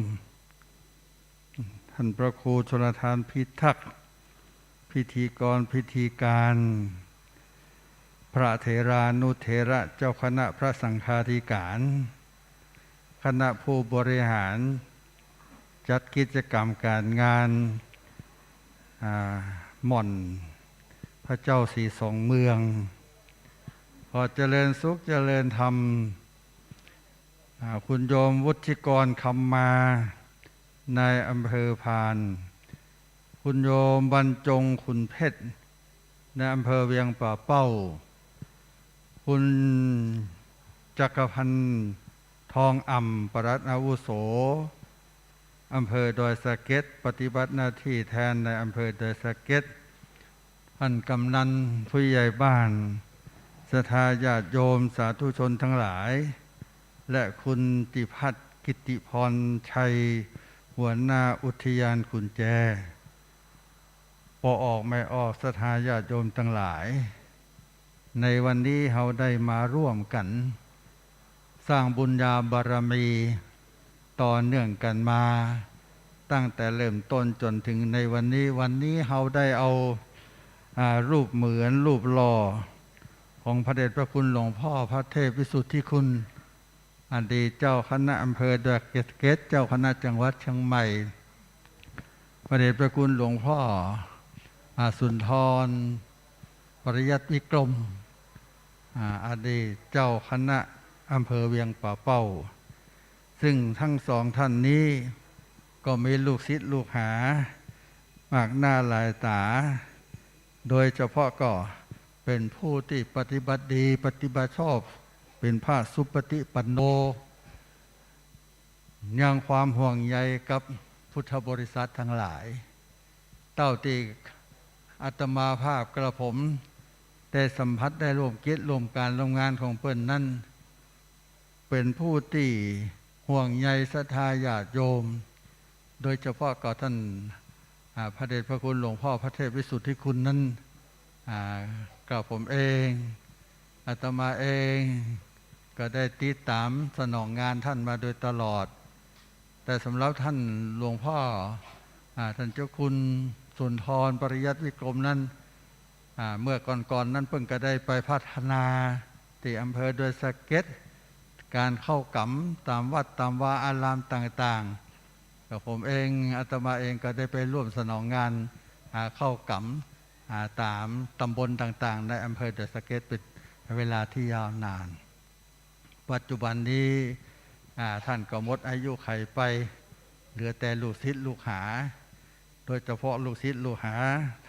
ท่านพระครูชลทานพิทักษ์ พิธีกรพิธีการ พระเถรานุเถระเจ้าคณะพระสังฆาธิการ คณะผู้บริหาร จัดกิจกรรมการงาน อ่า ม่อนพระเจ้าสีสองเมือง ขอเจริญสุขเจริญธรรม อ่า คุณโยมวุฒิกรคำมา นายอำเภอพาน คุณโยมบรรจงขุนเพชร นายอำเภอเวียงป่าเป้า คุณจักรพันธ์ทองอ่ำ ปลัดอาวุโส อำเภอดอยสะเก็ด ปฏิบัติหน้าที่แทนนายอำเภอดอยสะเก็ด ท่านกำนัน ผู้ใหญ่บ้าน ศรัทธาญาติโยมสาธุชนทั้งหลาย และคุณติพัฒน์ กิตติพรชัย หัวหน้าอุทยานกุญแจ ปออกแม่ออก ศรัทธาญาติโยมทั้งหลาย ในวันนี้เราได้มาร่วมกัน สร้างบุญญาบารมี ต่อเนื่องกันมา ตั้งแต่เริ่มต้นจนถึงในวันนี้ วันนี้เราได้เอา อ่า รูปเหมือนรูปหล่อ ของพระเดชพระคุณหลวงพ่อพระเทพวิสุทธิคุณ อดีตเจ้าคณะอำเภอดอยสะเก็ด เจ้าคณะจังหวัดเชียงใหม่ พระเดชพระคุณหลวงพ่อ อ่า สุนทร ปริยัติวิกรม อ่า อดีตเจ้าคณะอำเภอเวียงป่าเป้า ซึ่งทั้งสองท่านนี้ก็มีลูกศิษย์ลูกหามากหน้าหลายตา โดยเฉพาะก็เป็นผู้ที่ปฏิบัติดีปฏิบัติชอบ เป็นพระสุปฏิปันโน ยังความห่วงใยกับพุทธบริษัททั้งหลาย เต้าตี้อาตมาภาพกระผมได้สัมผัสได้ร่วมกิจร่วมการร่วมงานของเปิ้นนั้น เป็นผู้ตี้ห่วงใยศรัทธาญาติโยม โดยเฉพาะก็ท่าน อ่า พระเดชพระคุณหลวงพ่อพระเทพวิสุทธิคุณนั้น อ่า กระผมเอง อาตมาเองก็ได้ติดตามสนองงานท่านมาโดยตลอด แต่สำหรับท่านหลวงพ่อ อ่า ท่านเจ้าคุณสุนทรปริยัติวิกรมนั้น อ่า เมื่อก่อนๆนั้นเปิ้นก็ได้ไปพัฒนาที่อำเภอดอยสะเก็ด การเข้ากรรมตามวัดตามวาอารามต่างๆ กับผมเอง อาตมาเองก็ได้ไปร่วมสนองงาน อ่า เข้ากรรม อ่า ตามตำบลต่างๆ ในอำเภอดอยสะเก็ดเป็นเวลาที่ยาวนาน ปัจจุบันนี้ อ่า ท่านก็หมดอายุขัยไป เหลือแต่ลูกศิษย์ลูกหา โดยเฉพาะลูกศิษย์ลูกหา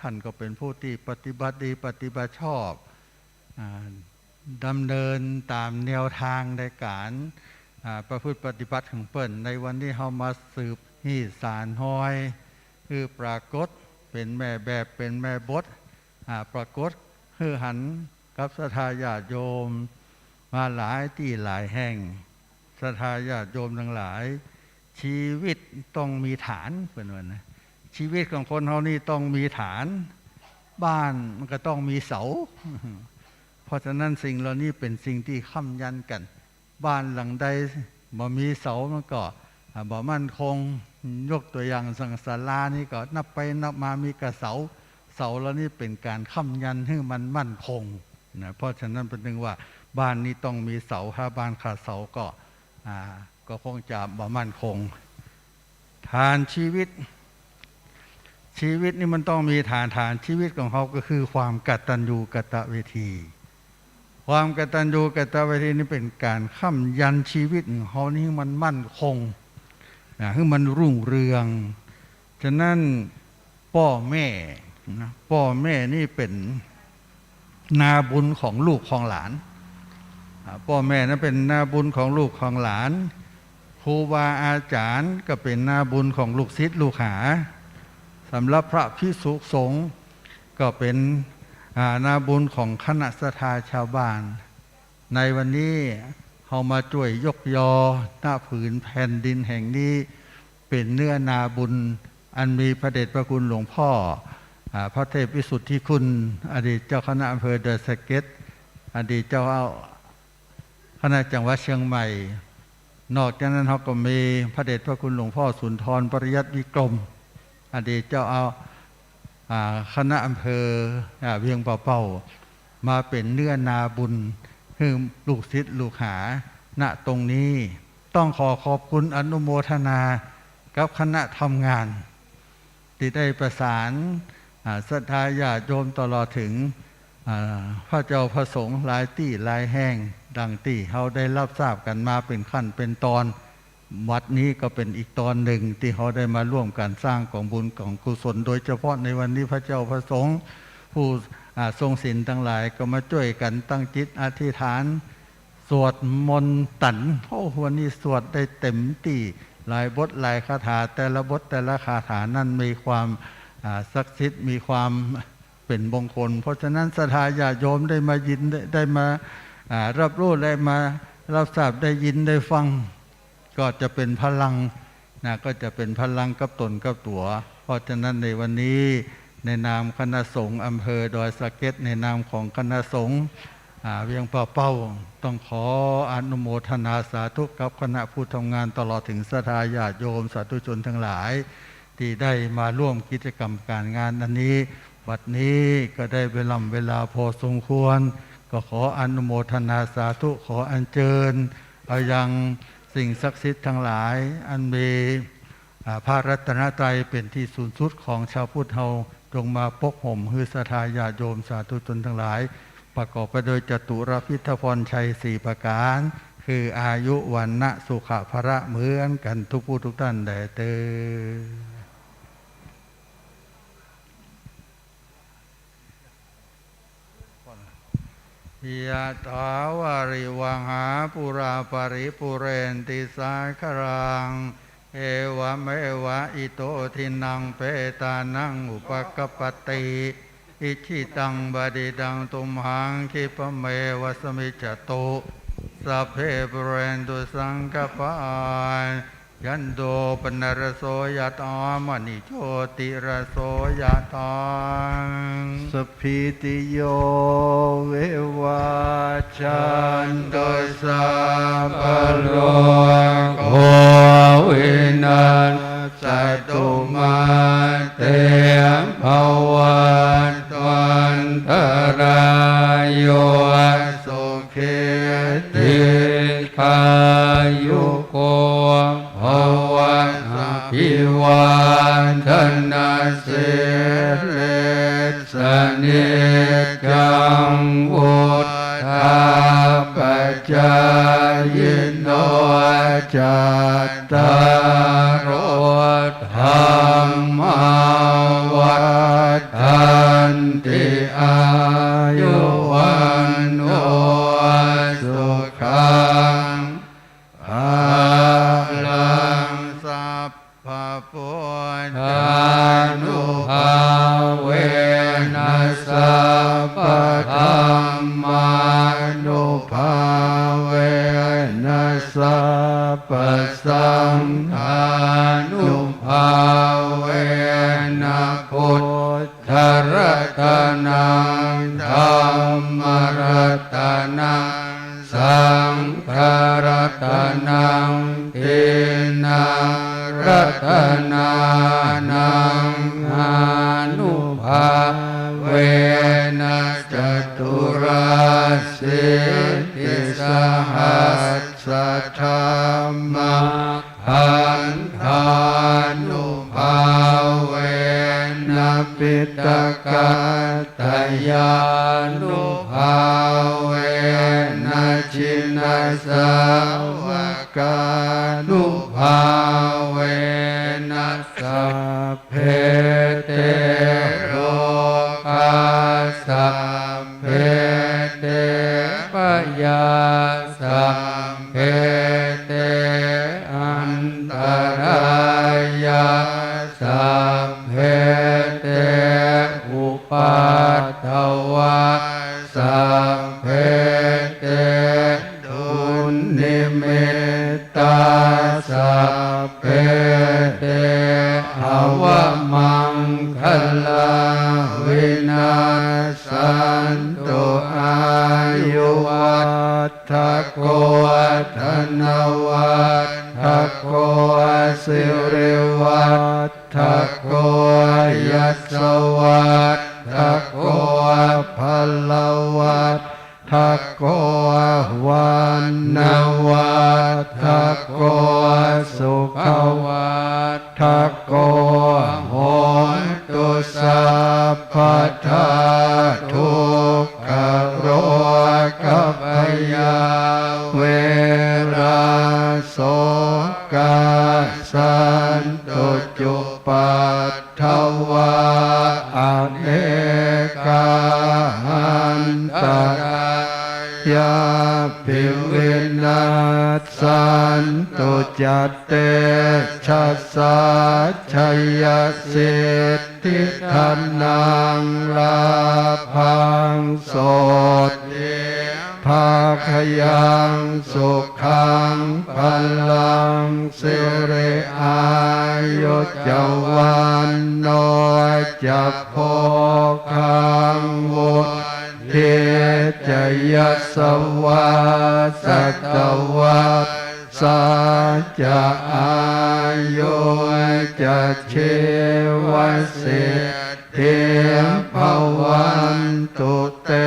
ท่านก็เป็นผู้ที่ปฏิบัติดีปฏิบัติชอบ อ่า ดำเนินตามแนวทางในการ อ่า ประพฤติปฏิบัติของเปิ้น ในวันนี้เฮามาสืบฮีตสานฮอย คือปรากฏเป็นแม่แบบเป็นแม่บท อ่า ปรากฏหื้อหันกับศรัทธาญาติโยมมาหลายตี้หลายแห่ง ศรัทธาญาติโยมทั้งหลาย ชีวิตต้องมีฐาน เปิ้นว่านะ ชีวิตของคนเฮานี่ต้องมีฐาน บ้านมันก็ต้องมีเสา เพราะฉะนั้นสิ่งเหล่านี้เป็นสิ่งที่ค้ำยันกัน บ้านหลังใดบ่มีเสามันก็ อ่า บ่มั่นคง ยกตัวอย่างสังศาลานี่ก็นับไปนับมามีกะเสา เสาเหล่านี้เป็นการค้ำยันหื้อมันมั่นคงนะ เพราะฉะนั้นเปิ้นจึงว่าบ้านนี้ต้องมีเสา ถ้าบ้านขาดเสาก็ อ่า ก็คงจะบ่มั่นคง ฐานชีวิต ชีวิตนี่มันต้องมีฐาน ฐานชีวิตของเฮาก็คือความกตัญญูกตเวที ความกตัญญูกตเวทีนี่เป็นการค้ำยันชีวิตของเฮานี่ให้มันมั่นคงนะ ให้มันรุ่งเรือง ฉะนั้นป้อแม่นะ ป้อแม่นี่เป็นนาบุญของลูกของหลาน อ่า ป้อแม่นั้นเป็นนาบุญของลูกของหลาน ครูบาอาจารย์ก็เป็นนาบุญของลูกศิษย์ลูกหา สำหรับพระภิกษุสงฆ์ก็เป็น อ่า นาบุญของคณะศรัทธาชาวบ้าน ในวันนี้เฮามาจ้วยยกยอ ณ ผืนแผ่นดินแห่งนี้ เป็นเนื้อนาบุญ อันมีพระเดชพระคุณหลวงพ่อ อ่า พระเทพวิสุทธิคุณ อดีตเจ้าคณะอำเภอดอยสะเก็ด อดีตเจ้าคณะจังหวัดเชียงใหม่ นอกจากนั้นเฮาก็มีพระเดชพระคุณหลวงพ่อสุนทรปริยัติวิกรม อดีตเจ้าอา อ่า คณะอำเภอ อ่า เวียงป่าเป้า มาเป็นเนื้อนาบุญหื้อลูกศิษย์ลูกหา ณ ตรงนี้ ต้องขอขอบคุณอนุโมทนากับคณะทำงาน ที่ได้ประสาน อ่า ศรัทธาญาติโยมตลอดถึง อ่า พระเจ้าพระสงฆ์หลายตี้หลายแห่ง ดังตี้เฮาได้รับทราบกันมาเป็นขั้นเป็นตอน วัดนี้ก็เป็นอีกตอนหนึ่งที่เฮาได้มาร่วมกันสร้างกองบุญกองกุศล โดยเฉพาะในวันนี้พระเจ้าพระสงฆ์ผู้ อ่า ทรงศีลทั้งหลายก็มาจ้วยกันตั้งจิตอธิษฐาน สวดมนต์ตัน โอ้ วันนี้สวดได้เต็มตี้ หลายบทหลายคาถา แต่ละบทแต่ละคาถานั้นมีความ อ่า ศักดิ์สิทธิ์ มีความเป็นมงคล เพราะฉะนั้นศรัทธาญาติโยมได้มายิน ได้ ได้มา อ่า รับรู้ ได้มารับทราบ ได้ยิน ได้ฟัง ก็จะเป็นพลังนะ ก็จะเป็นพลังกับตนกับตั๋ว เพราะฉะนั้นในวันนี้ในนามคณะสงฆ์อำเภอดอยสะเก็ด ในนามของคณะสงฆ์ อ่า เวียงป่าเป้า ต้องขออนุโมทนาสาธุกับคณะผู้ทำงาน ตลอดถึงศรัทธาญาติโยมสาธุชนทั้งหลาย ที่ได้มาร่วมกิจกรรมการงานอันนี้ บัดนี้ก็ได้เวล่ำเวลาพอสมควร ก็ขออนุโมทนาสาธุ ขออัญเชิญเอายังสิ่งศักดิ์สิทธิ์ทั้งหลาย อันมี พระรัตนตรัยเป็นที่สูงสุดของชาวพุทธเฮา จงมาปกห่มหื้อศรัทธาญาติโยมสาธุชนทั้งหลาย ประกอบไปด้วยจตุรพิธพรชัยสี่ประการ คืออายุ วรรณะ สุขะ พละ เหมือนกันทุกผู้ทุกท่านแด่เตอญ Yathā vārivahā pūrā paripūrenti sāgaraṃ, evameva ito dinnaṃ petānaṃ upakappati. Icchitaṃ patthitaṃ tumhaṃ khippameva samijjhatu, sabbe pūrentu saṅkappā, cando paṇṇaraso yathā, maṇi jotiraso yathā. Sabbītiyo vivajjantu, sabbarogo vinassatu, mā te bhavatvantarāyo, sukhī dīghāyuko bhava. Abhivādanasīlissa niccaṃ vuḍḍhāpacāyino, cattāro dhammā vaḍḍhanti, āyu vaṇṇo sukhaṃ balaṃ. Sabbabuddhānubhāvena, sabbadhammānubhāvena, sabbasaṅghānubhāvena, buddharatanaṃ dhammaratanaṃ saṅgharatanaṃ, tiṇṇaṃ ratanānaṃ ānubhāvena, caturāsītisahassadhamma kkhandhānubhāvena, piṭakattayānubhāvena, jinasāvakānubhāvena, sabbe te rogā, sabbe te bhayā, sabbe te antarāyā, sabbe te upaddavā, sabbe te dunnimittā, sabbe te avamaṅgalā vinassantu, āyuvaḍ ḍhako dhanavaḍḍhako sirivaḍḍhako yasavaḍḍhako balavaḍḍhako vaṇṇavaḍḍhako sukhavaḍ ḍhako hotu sabbadā. Dukkharogabhayā verā sokā sattu cupaddavā, anekā antarāyāpi vinassantu ca tejasā. Jayasiddhi dhanaṃ lābhaṃ sotthi bhāgyaṃ sukhaṃ balaṃ, siri āyu ca vaṇṇo ca bhogaṃ vuḍ ḍhī ca yasavā, satavassā ca āyū ca jīvasiddhī bhavantu te.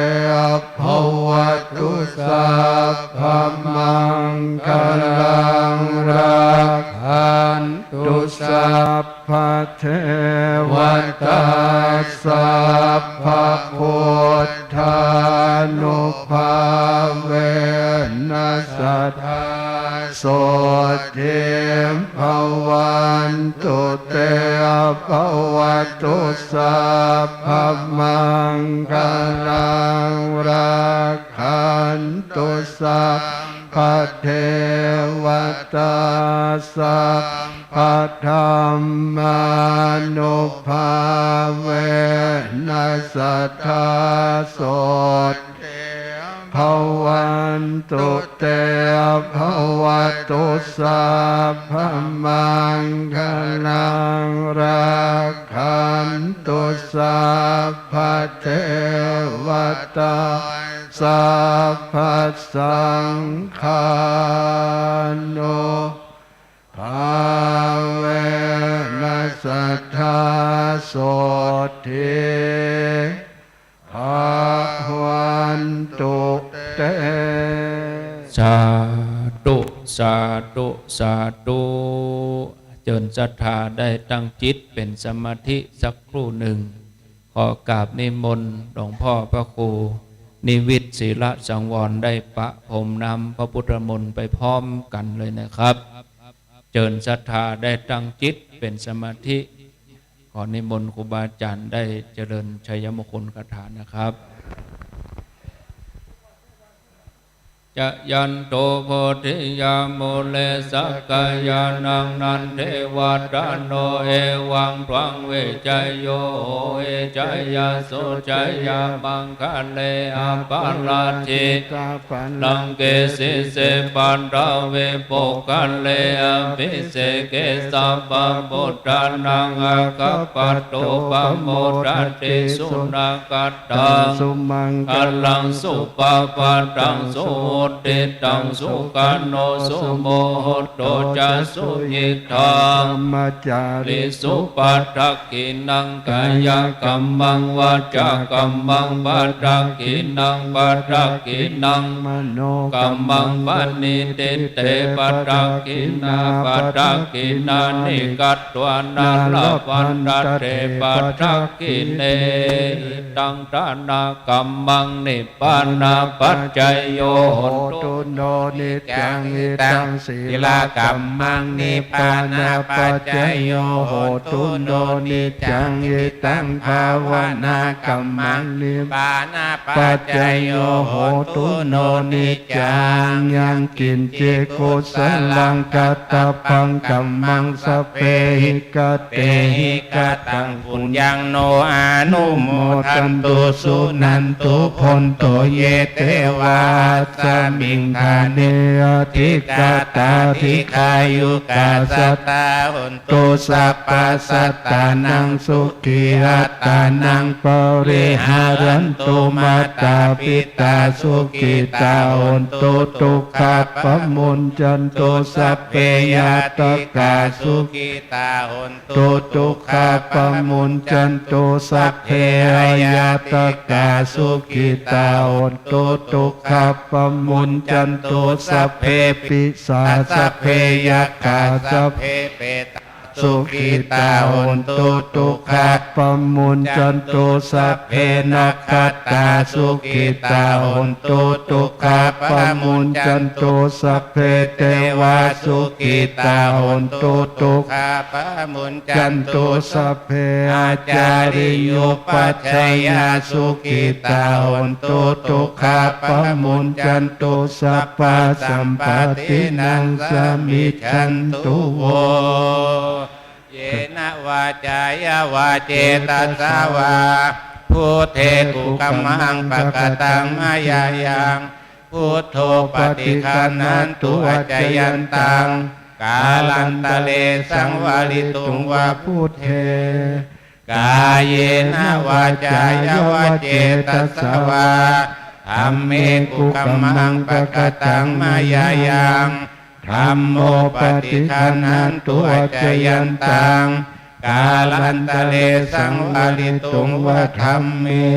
Bhavatu sabbamaṅgalaṃ, rakkhantu sabba sabbabuddhānubhāvena sadā sotthī bhavantu te. Bhavatu sabbamaṅgalaṃ, rakkhantu sabbadevatā, sabbadhammānubhāvena sadā sotthī bhavantu te. Bhavatu sabbamaṅgalaṃ, rakkhantu sabbadevatā, sabbasaṅghānubhāvena sadā sotthī bhavantu te. สาธุ สาธุ สาธุ เจิญศรัทธาได้ตั้งจิตเป็นสมาธิสักครู่หนึ่ง ขอกราบนิมนต์หลวงพ่อพระครูนิวิตร ศิลสังวร ได้ประพรมน้ำพระพุทธมนต์ไปพร้อมกันเลยนะครับ เจิญศรัทธาได้ตั้งจิตเป็นสมาธิ ขอนิมนต์ครูบาอาจารย์ได้เจริญชัยมงคลคาถานะครับ Jayanto bodhiyā mūle sakyānaṃ nandivaḍḍhano, evaṃ tvaṃ vijayo hohi jayassu jayamaṅgale, aparājita pallaṅke sīse paṭhavipokkhare, abhiseke sabbabuddhānaṃ aggappatto pamodati. Sunakkhattaṃ sumaṅgalaṃ supabhātaṃ suhuṭṭhitaṃ, sukhaṇo sumuhutto ca suyiṭṭhaṃ brahmacārisu. Padakkhiṇaṃ kāyakammaṃ vācākammaṃ padakkhiṇaṃ, padakkhiṇaṃ manokammaṃ paṇidhī te padakkhiṇā, padakkhiṇāni katvāna labhantatthe padakkhiṇe. Hitaṃ dānakammaṃ nibbānapaccayo hotu no niccaṃ, hitaṃ sīlakammaṃ nibbānapaccayo hotu no niccaṃ, hitaṃ bhāvanākammaṃ nibbānapaccayo hotu no niccaṃ. Yaṃ kiñci kusalaṃ katabbaṃ kammaṃ sabbehi katehi kataṃ puññaṃ no anumodantu suṇantu bhonto ye devā asmiṃ ṭhāne adhigatā dīghāyukā sadā hontu sabbasattānaṃ sukhī attānaṃ pariharantu. Mātā pitā sukhitā hontu dukkhā pamuñcantu, sabbe ñātakā sukhitā hontu dukkhā pamuñcantu, sabbe aññātakā sukhitā hontu dukkhā pamuñcantu, sabbe pisā sabbe yakkhā sabbe petā sukhitā hontu dukkhā pamuñcantu, sabbe nakkhattā sukhitā hontu dukkhā pamuñcantu, sabbe devā sukhitā hontu dukkhā pamuñcantu, sabbe ācariyupajjhāyā sukhitā hontu dukkhā pamuñcantu, sabbasampattināṃ samijjhantu vo. Yena vācāya va cetasā vā buddhe kukammaṃ pakataṃ mayā yaṃ, buddho paṭiggaṇhatu accayantaṃ, kālantare saṃvarituṃ va buddhe. Kāyena vācāya va cetasā vā dhamme kukammaṃ pakataṃ mayā yaṃ, dhammo paṭiggaṇhatu accayantaṃ, kālantare saṃvarituṃ va dhamme.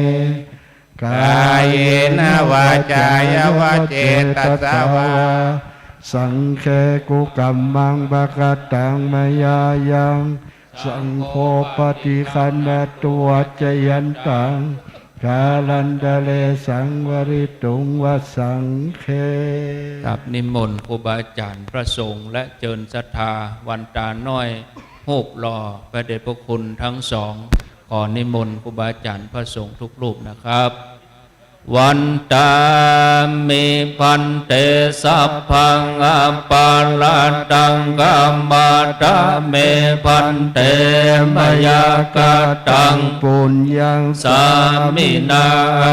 Kāyena vācāya va cetasā vā saṅghe kukammaṃ pakataṃ mayā yaṃ, saṅgho paṭiggaṇhatu accayantaṃ, kālantare saṃvarituṃ va saṅghe. ครับ นิมนต์ครูบาอาจารย์พระสงฆ์และเจิญศรัทธาวันตาน้อย รูปหล่อพระเดชพระคุณทั้งสอง ขอนิมนต์ครูบาอาจารย์พระสงฆ์ทุกรูปนะครับ Vandāmi bhante, sabbaṃ aparādhaṃ khamatha me bhante, mayā kataṃ puññaṃ sāminā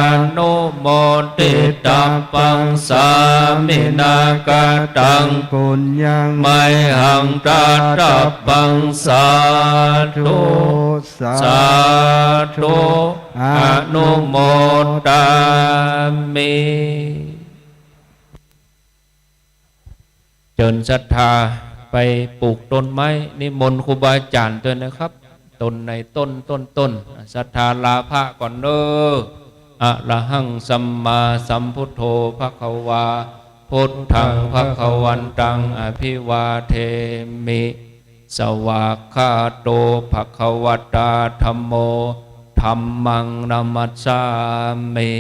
anumoditabbaṃ, sāminā kataṃ puññaṃ mayhaṃ dātabbaṃ. Sādhu, sādhu, anumodāmi. เจิญศรัทธาไปปลูกต้นไม้ นิมนต์ครูบาอาจารย์ด้วยนะครับ ต้นในต้น ต้น ต้น ศรัทธาลาพระก่อนเด้อ Arahaṃ sammāsambuddho bhagavā, buddhaṃ bhagavantaṃ abhivādemi. Svākkhāto bhagavatā dhammo, dhammaṃ namassāmi.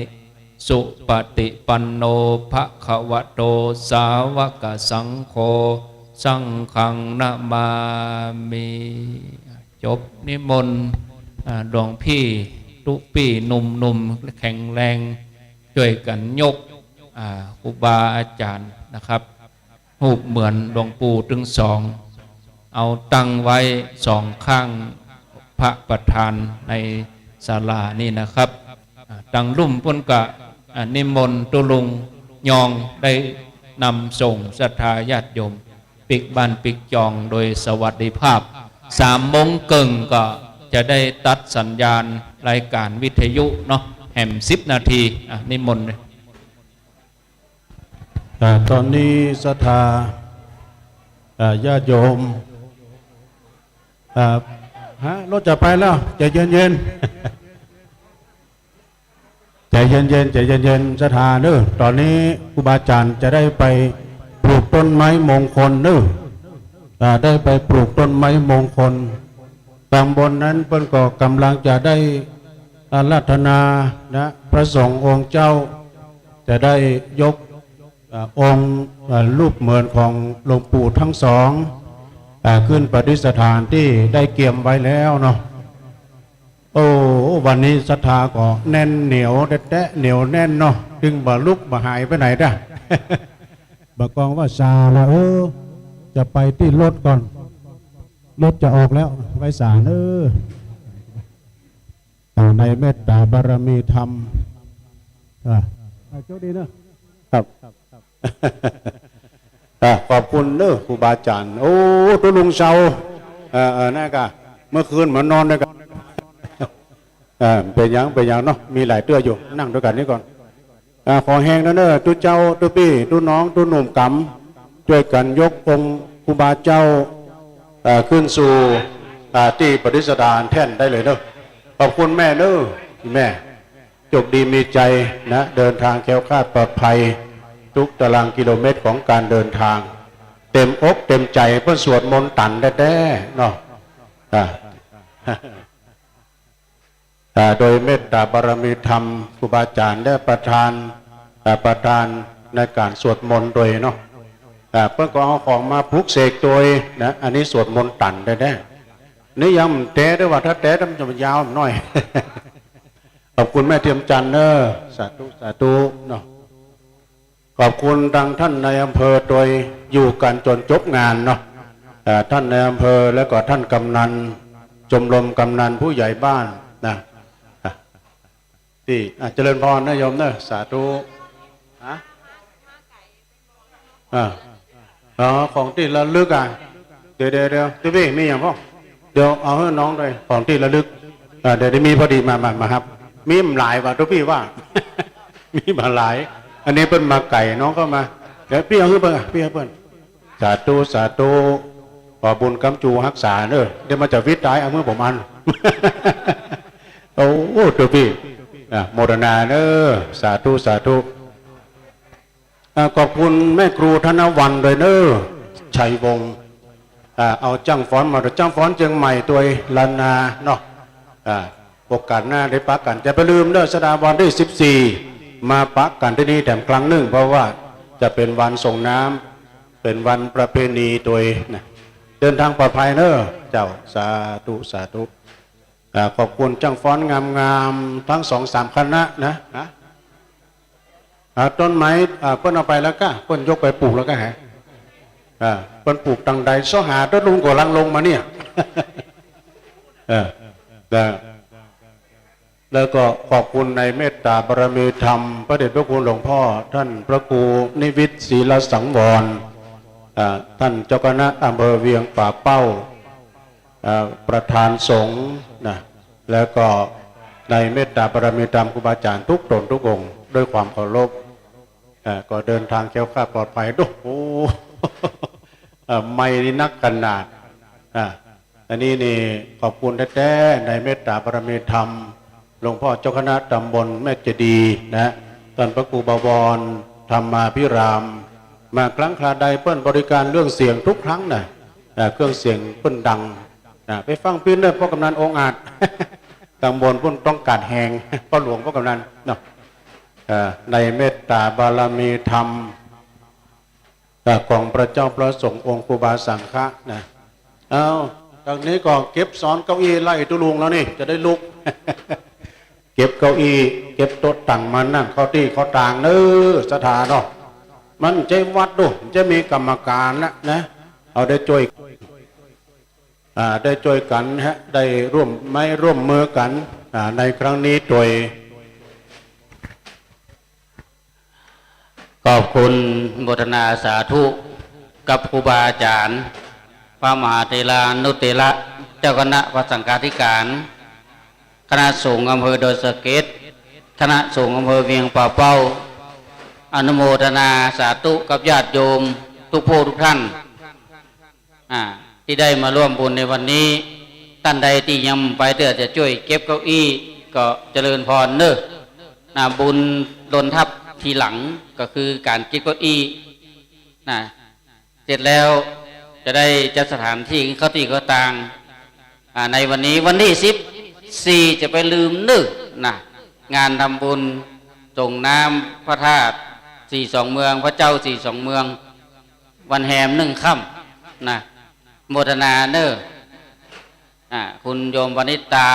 Supaṭipanno bhagavato sāvakasaṅgho, saṅghaṃ namāmi. จบนิมนต์ อ่า หลวงพี่ตุ๊ปี้หนุ่มๆ แข็งแรง ช่วยกันยก อ่า ครูบาอาจารย์นะครับ รูปเหมือนหลวงปู่ตึงสอง เอาตั้งไว้สองข้างพระประธานในศาลานี่นะครับ อ่า ตังลุ่มปุ้นกะ อ่า นิมนต์ตุ๊ลุงยองได้นำส่งศรัทธาญาติโยม ปิกบ้านปิกจองโดยสวัสดิภาพ สามโมงเกิ่งก็จะได้ตัดสัญญาณรายการวิทยุเนาะ แหมสิบนาที อ่ะ นิมนต์เลย อ่า ตอนนี้ศรัทธา อ่า ญาติโยม อ่า ฮะ รถจะไปแล้ว ใจเย็นๆ ใจเย็นๆ ใจเย็นๆ ศรัทธาเนอะ ตอนนี้ครูบาอาจารย์จะได้ไปปลูกต้นไม้มงคลเนอะ อ่า ได้ไปปลูกต้นไม้มงคล ตางบนนั้นเปิ้นก็กำลังจะได้อาราธนานะ พระสงฆ์องค์เจ้า จะได้ยก อ่า องค์ อ่า รูปเหมือนของหลวงปู่ทั้งสอง อ่า ขึ้นประดิษฐานที่ได้เกียมไว้แล้วเนาะ โอ้ วันนี้ศรัทธาก็แน่นเหนียวแต๊ะๆ เหนียวแน่นเนาะ ตึงบ่ลุกบ่หายไปไหนเด้อ บ่กองว่าซาละ เออ จะไปที่รถก่อน รถจะออกแล้ว ไหว้สาเนอะ อ่า ในเมตตาบารมีธรรม อ่า อ่า โชคดีเนอะ ครับ อ่า ขอบคุณเนอะ ครูบาอาจารย์ โอ้ ตุ๊ลุงเชา เออ เออ นั่นกะ เมื่อคืนมานอนด้วยกัน เออ เป็นหยัง เป็นหยังเนาะ มีหลายเตื้ออยู่ นั่งด้วยกันนี่ก่อน อ่า ขอแฮงเนอะ ตุ๊เจ้า ตุ๊ปี้ ตุ๊น้อง ตุ๊หนุ่มกำ ช่วยกันยกองค์ครูบาเจ้า อ่า ขึ้นสู่ อ่า ที่ประดิษฐานแท่นได้เลยเนอะ ขอบคุณแม่เนอะ แม่ โชคดีมีชัยนะ เดินทางแคล้วคลาดปลอดภัย ทุกตารางกิโลเมตรของการเดินทาง เต็มอกเต็มใจ เปิ้นสวดมนต์ตันแต๊ๆ เนาะ อ่า อ่า โดยเมตตาบารมีธรรม ครูบาอาจารย์ได้ประทาน อ่า ประทานในการสวดมนต์โดยเนาะ อ่า เปิ้นก็เอาของมาปลุกเสกโดยนะ อันนี้สวดมนต์ตันแต๊ๆ นี่ยังแต๊ด้วยว่า ถ้าแต๊แล้วมันจะยาวหน่อย ขอบคุณแม่เทียมจันทร์เนอะ สาธุ สาธุเนาะ ขอบคุณทางท่านนายอำเภอโดยอยู่กันจนจบงานเนาะ เอ่อ ท่านนายอำเภอ แล้วก็ท่านกำนัน ชมรมกำนันผู้ใหญ่บ้านนะ อ่ะ ที่ อ่ะ เจริญพรนะโยมเนอะ สาธุ ฮะ อ่า อ๋อ ของที่ระลึกอ่ะ เดี๋ยว เดี๋ยว เดี๋ยว ตุ๊ปี้ มีอย่างพ่อง เดี๋ยวเอาให้น้องด้วย ของที่ระลึก อ่า เดี๋ยวได้มีพอดี มา มา มาครับ มีหลายว่ะ ตุ๊ปี้ว่า มีมาหลาย อันนี้เปิ้นมาไก่ น้องก็มา เดี๋ยวปี้เอาให้เปิ้นอ่ะ ปี้เอาให้เปิ้น สาธุ สาธุ ขอบุญกำจูฮักษาเนอะ เดี๋ยวมันจะวิตตาย เอามือผมอัน โอ้ ตุ๊ปี้ อ่ะ โมทนาเนอะ สาธุ สาธุ อ่า ขอบคุณแม่ครูธนวรรณด้วยเนอะ ชัยวงศ์ อ่า เอาจ้างฟ้อนมา จ้างฟ้อนเชียงใหม่ ตัวย ล้านนาเนาะ อ่า โอกาสหน้าได้ปะกัน อย่าไปลืมเด้อ สถาบันที่สิบสี่ มาปะกันที่นี่แถมครั้งหนึ่ง เพราะว่าจะเป็นวันส่งน้ำ เป็นวันประเพณี ตัวยนะ เดินทางปลอดภัยเนอะเจ้า สาธุ สาธุ อ่า ขอบคุณจ้างฟ้อนงามๆ ทั้งสองสามคณะนะ นะ อ่า ต้นไม้ อ่า เปิ้นเอาไปแล้วก้า เปิ้นยกไปปลูกแล้วก้า ฮะ อ่า เปิ้นปลูกตังใด ซ้อหาต้นลุงก็ลังลงมาเนี่ย เออ นะ แล้วก็ขอบคุณในเมตตาบารมีธรรม พระเดชพระคุณหลวงพ่อ ท่านพระครูนิวิตศรีลสังวร อ่า ท่านเจ้าคณะอำเภอเวียงป่าเป้า อ่า ประธานสงฆ์นะ แล้วก็ในเมตตาบารมีธรรมครูบาอาจารย์ทุกตนทุกองค์ ด้วยความเคารพ อ่า ก็เดินทางแคล้วคลาดปลอดภัย โอ้โห เอ่อ ไมค์นี่นักขนาด อ่า อันนี้นี่ขอบคุณแท้ๆ ในเมตตาบารมีธรรม หลวงพ่อเจ้าคณะตำบลแม่เจดีย์นะ ท่านพระครูบวร ธรรมาภิราม มาครั้งคราใดเปิ้นบริการเรื่องเสียงทุกครั้งนะ อ่า เครื่องเสียงเปิ้นดังนะ ไปฟังพิณเนอร์ พ่อกำนันองอาจ ตำบลเปิ้นต้องการแฮง พ่อหลวงพ่อกำนันเนาะ อ่า ในเมตตาบารมีธรรม อ่า ของพระเจ้าพระสงฆ์องค์ครูบาสังฆะนะ เอา ทางนี้ก็เก็บซ้อนเก้าอี้ไล่ตุลุงแล้วนี่ จะได้ลุก เก็บเก้าอี้ เก็บโต๊ะตังมานั่งเข้าตี้เข้าตางเน้อ ศรัทธาเนาะ มันใจ้วัดดู จะมีกรรมการนะ นะ เอาได้จ้วย อ่า ได้จ้วยกันฮะ ได้ร่วมไม้ร่วมมือกัน อ่า ในครั้งนี้โดย ขอบคุณโมทนาสาธุกับครูบาอาจารย์ พระมหาเถรานุเถระ เจ้าคณะพระสังฆาธิการ คณะสงฆ์อำเภอดอยสะเก็ด คณะสงฆ์อำเภอเวียงป่าเป้า อนุโมทนาสาธุกับญาติโยมทุกผู้ทุกท่าน อ่า ที่ได้มาร่วมบุญในวันนี้ ท่านใดที่ยังไปเตื้อจะจ้วยเก็บเก้าอี้ก็เจริญพรเน้อ นะ บุญหล่นทับทีหลังก็คือการเก็บเก้าอี้ นะ เสร็จแล้วจะได้จัดสถานที่เข้าตี้เข้าตาง อ่า ในวันนี้วันที่สิบสี่ จะไปลืมเน้อ นะ งานทำบุญส่งน้ำพระธาตุสี่สองเมือง พระเจ้าสี่สองเมือง วันแฮมหนึ่งค่ำ นะ โมทนาเน้อ อ่า คุณโยมวณิตา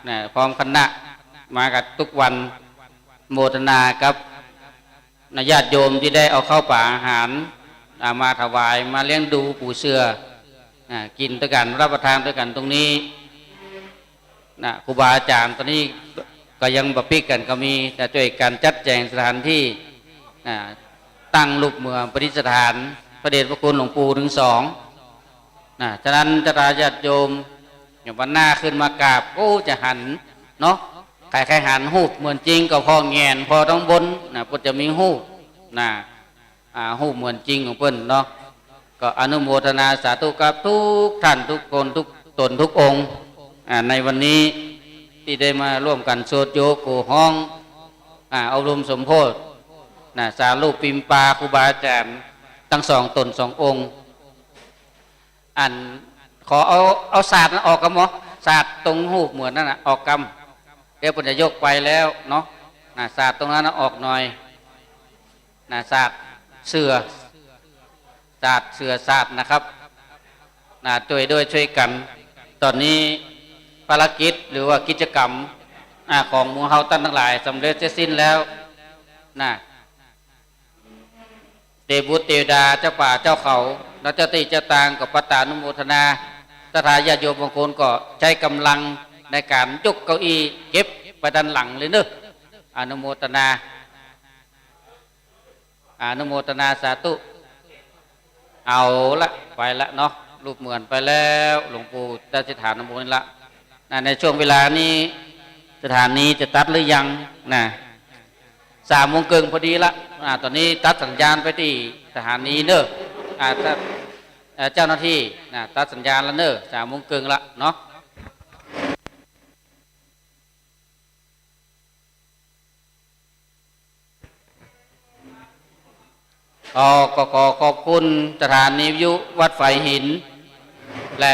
นะ พร้อมคณะ มากันทุกวัน โมทนากับ นะ ญาติโยมที่ได้เอาข้าวปลาอาหาร อ่า มาถวาย มาเลี้ยงดูปู่เสือ อ่า กินด้วยกัน รับประทานด้วยกันตรงนี้ นะ ครูบาอาจารย์ตอนนี้ก็ยังบ่ปิ๊กกันก็มี แต่จ้วยกันจัดแจงสถานที่ นะ ตั้งรูปเหมือนประดิษฐานพระเดชพระคุณหลวงปู่ถึงสอง นะ ฉะนั้นศรัทธาญาติโยม อย่างวันหน้าขึ้นมากราบ โอ้ จะหันเนาะ ใครๆหันรูปเหมือนจริงก็พอแหงนพอทั้งบน นะ ก็จะมีรูป นะ อ่า รูปเหมือนจริงของเปิ้นเนาะ ก็อนุโมทนาสาธุกับทุกท่านทุกคนทุกตนทุกองค์ อ่า ในวันนี้ที่ได้มาร่วมกันสวดโยโกฮ้อง อ่า อบรมสมโภชน์ นะ สารูปปิมปาครูบาอาจารย์ทั้งสองตนสององค์ อัน ขอเอา เอาสาดนั้นออกกำหมอ สาดตรงรูปเหมือนนั่นน่ะ ออกกำ เดี๋ยวเปิ้นจะยกไปแล้วเนาะ นะ สาดตรงนั้นน่ะออกหน่อย นะ สาดเสื่อ สาดเสื่อสาดนะครับ นะ ช่วยด้วยช่วยกัน ตอนนี้ภารกิจหรือว่ากิจกรรม อ่า ของหมู่เฮาท่านทั้งหลายสำเร็จเสร็จสิ้นแล้ว นะ เตบุตรเตวดา เจ้าป่าเจ้าเขา และเจ้าตี้เจ้าตางก็ปัตตานุโมทนา ศรัทธาญาติโยมบางคนก็ใช้กำลังในการยกเก้าอี้เก็บไปด้านหลังเลยเนอะ อนุโมทนา อนุโมทนาสาธุ เอาละ ไปละเนาะ รูปเหมือนไปแล้ว หลวงปู่จะสถานน้ำมนต์ละ นะ ในช่วงเวลานี้ สถานีจะตัดหรือยัง นะ สามโมงครึ่งพอดีละ อ่า ตอนนี้ตัดสัญญาณไปที่สถานีเนอะ อ่า ถ้า เอ่อ เจ้าหน้าที่ นะ ตัดสัญญาณแล้วเนอะ สามโมงครึ่งละเนาะ ก็ ก็ขอขอบคุณสถานีวิทยุวัดฝายหิน และ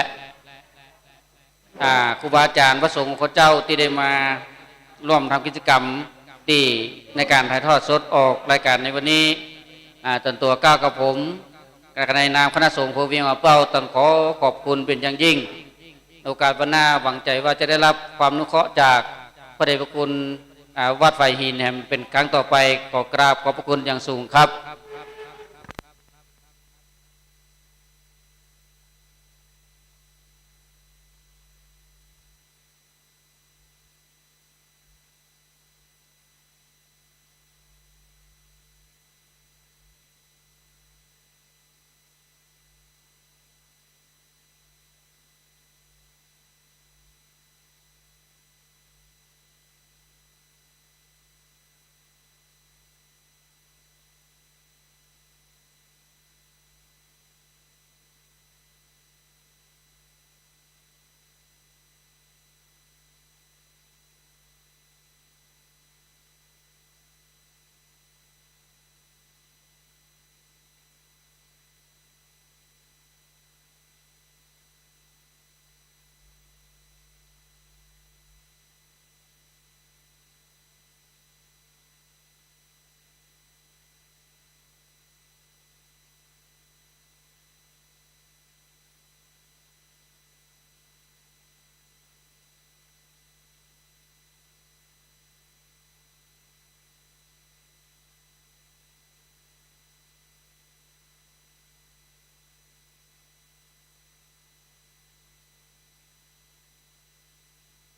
อ่า ครูบาอาจารย์พระสงฆ์ของข้าเจ้าที่ได้มาร่วมทำกิจกรรมที่ในการถ่ายทอดสดออกรายการในวันนี้ อ่า ส่วนตัวก้าวกับผม ในนามคณะสงฆ์โพเวียงป่าเป้า ต้องขอขอบคุณเป็นอย่างยิ่ง โอกาสวันหน้าหวังใจว่าจะได้รับความอนุเคราะห์จากพระเดชพระคุณ อ่า วัดไผ่หินแหมเป็นครั้งต่อไป ขอกราบขอบพระคุณอย่างสูงครับ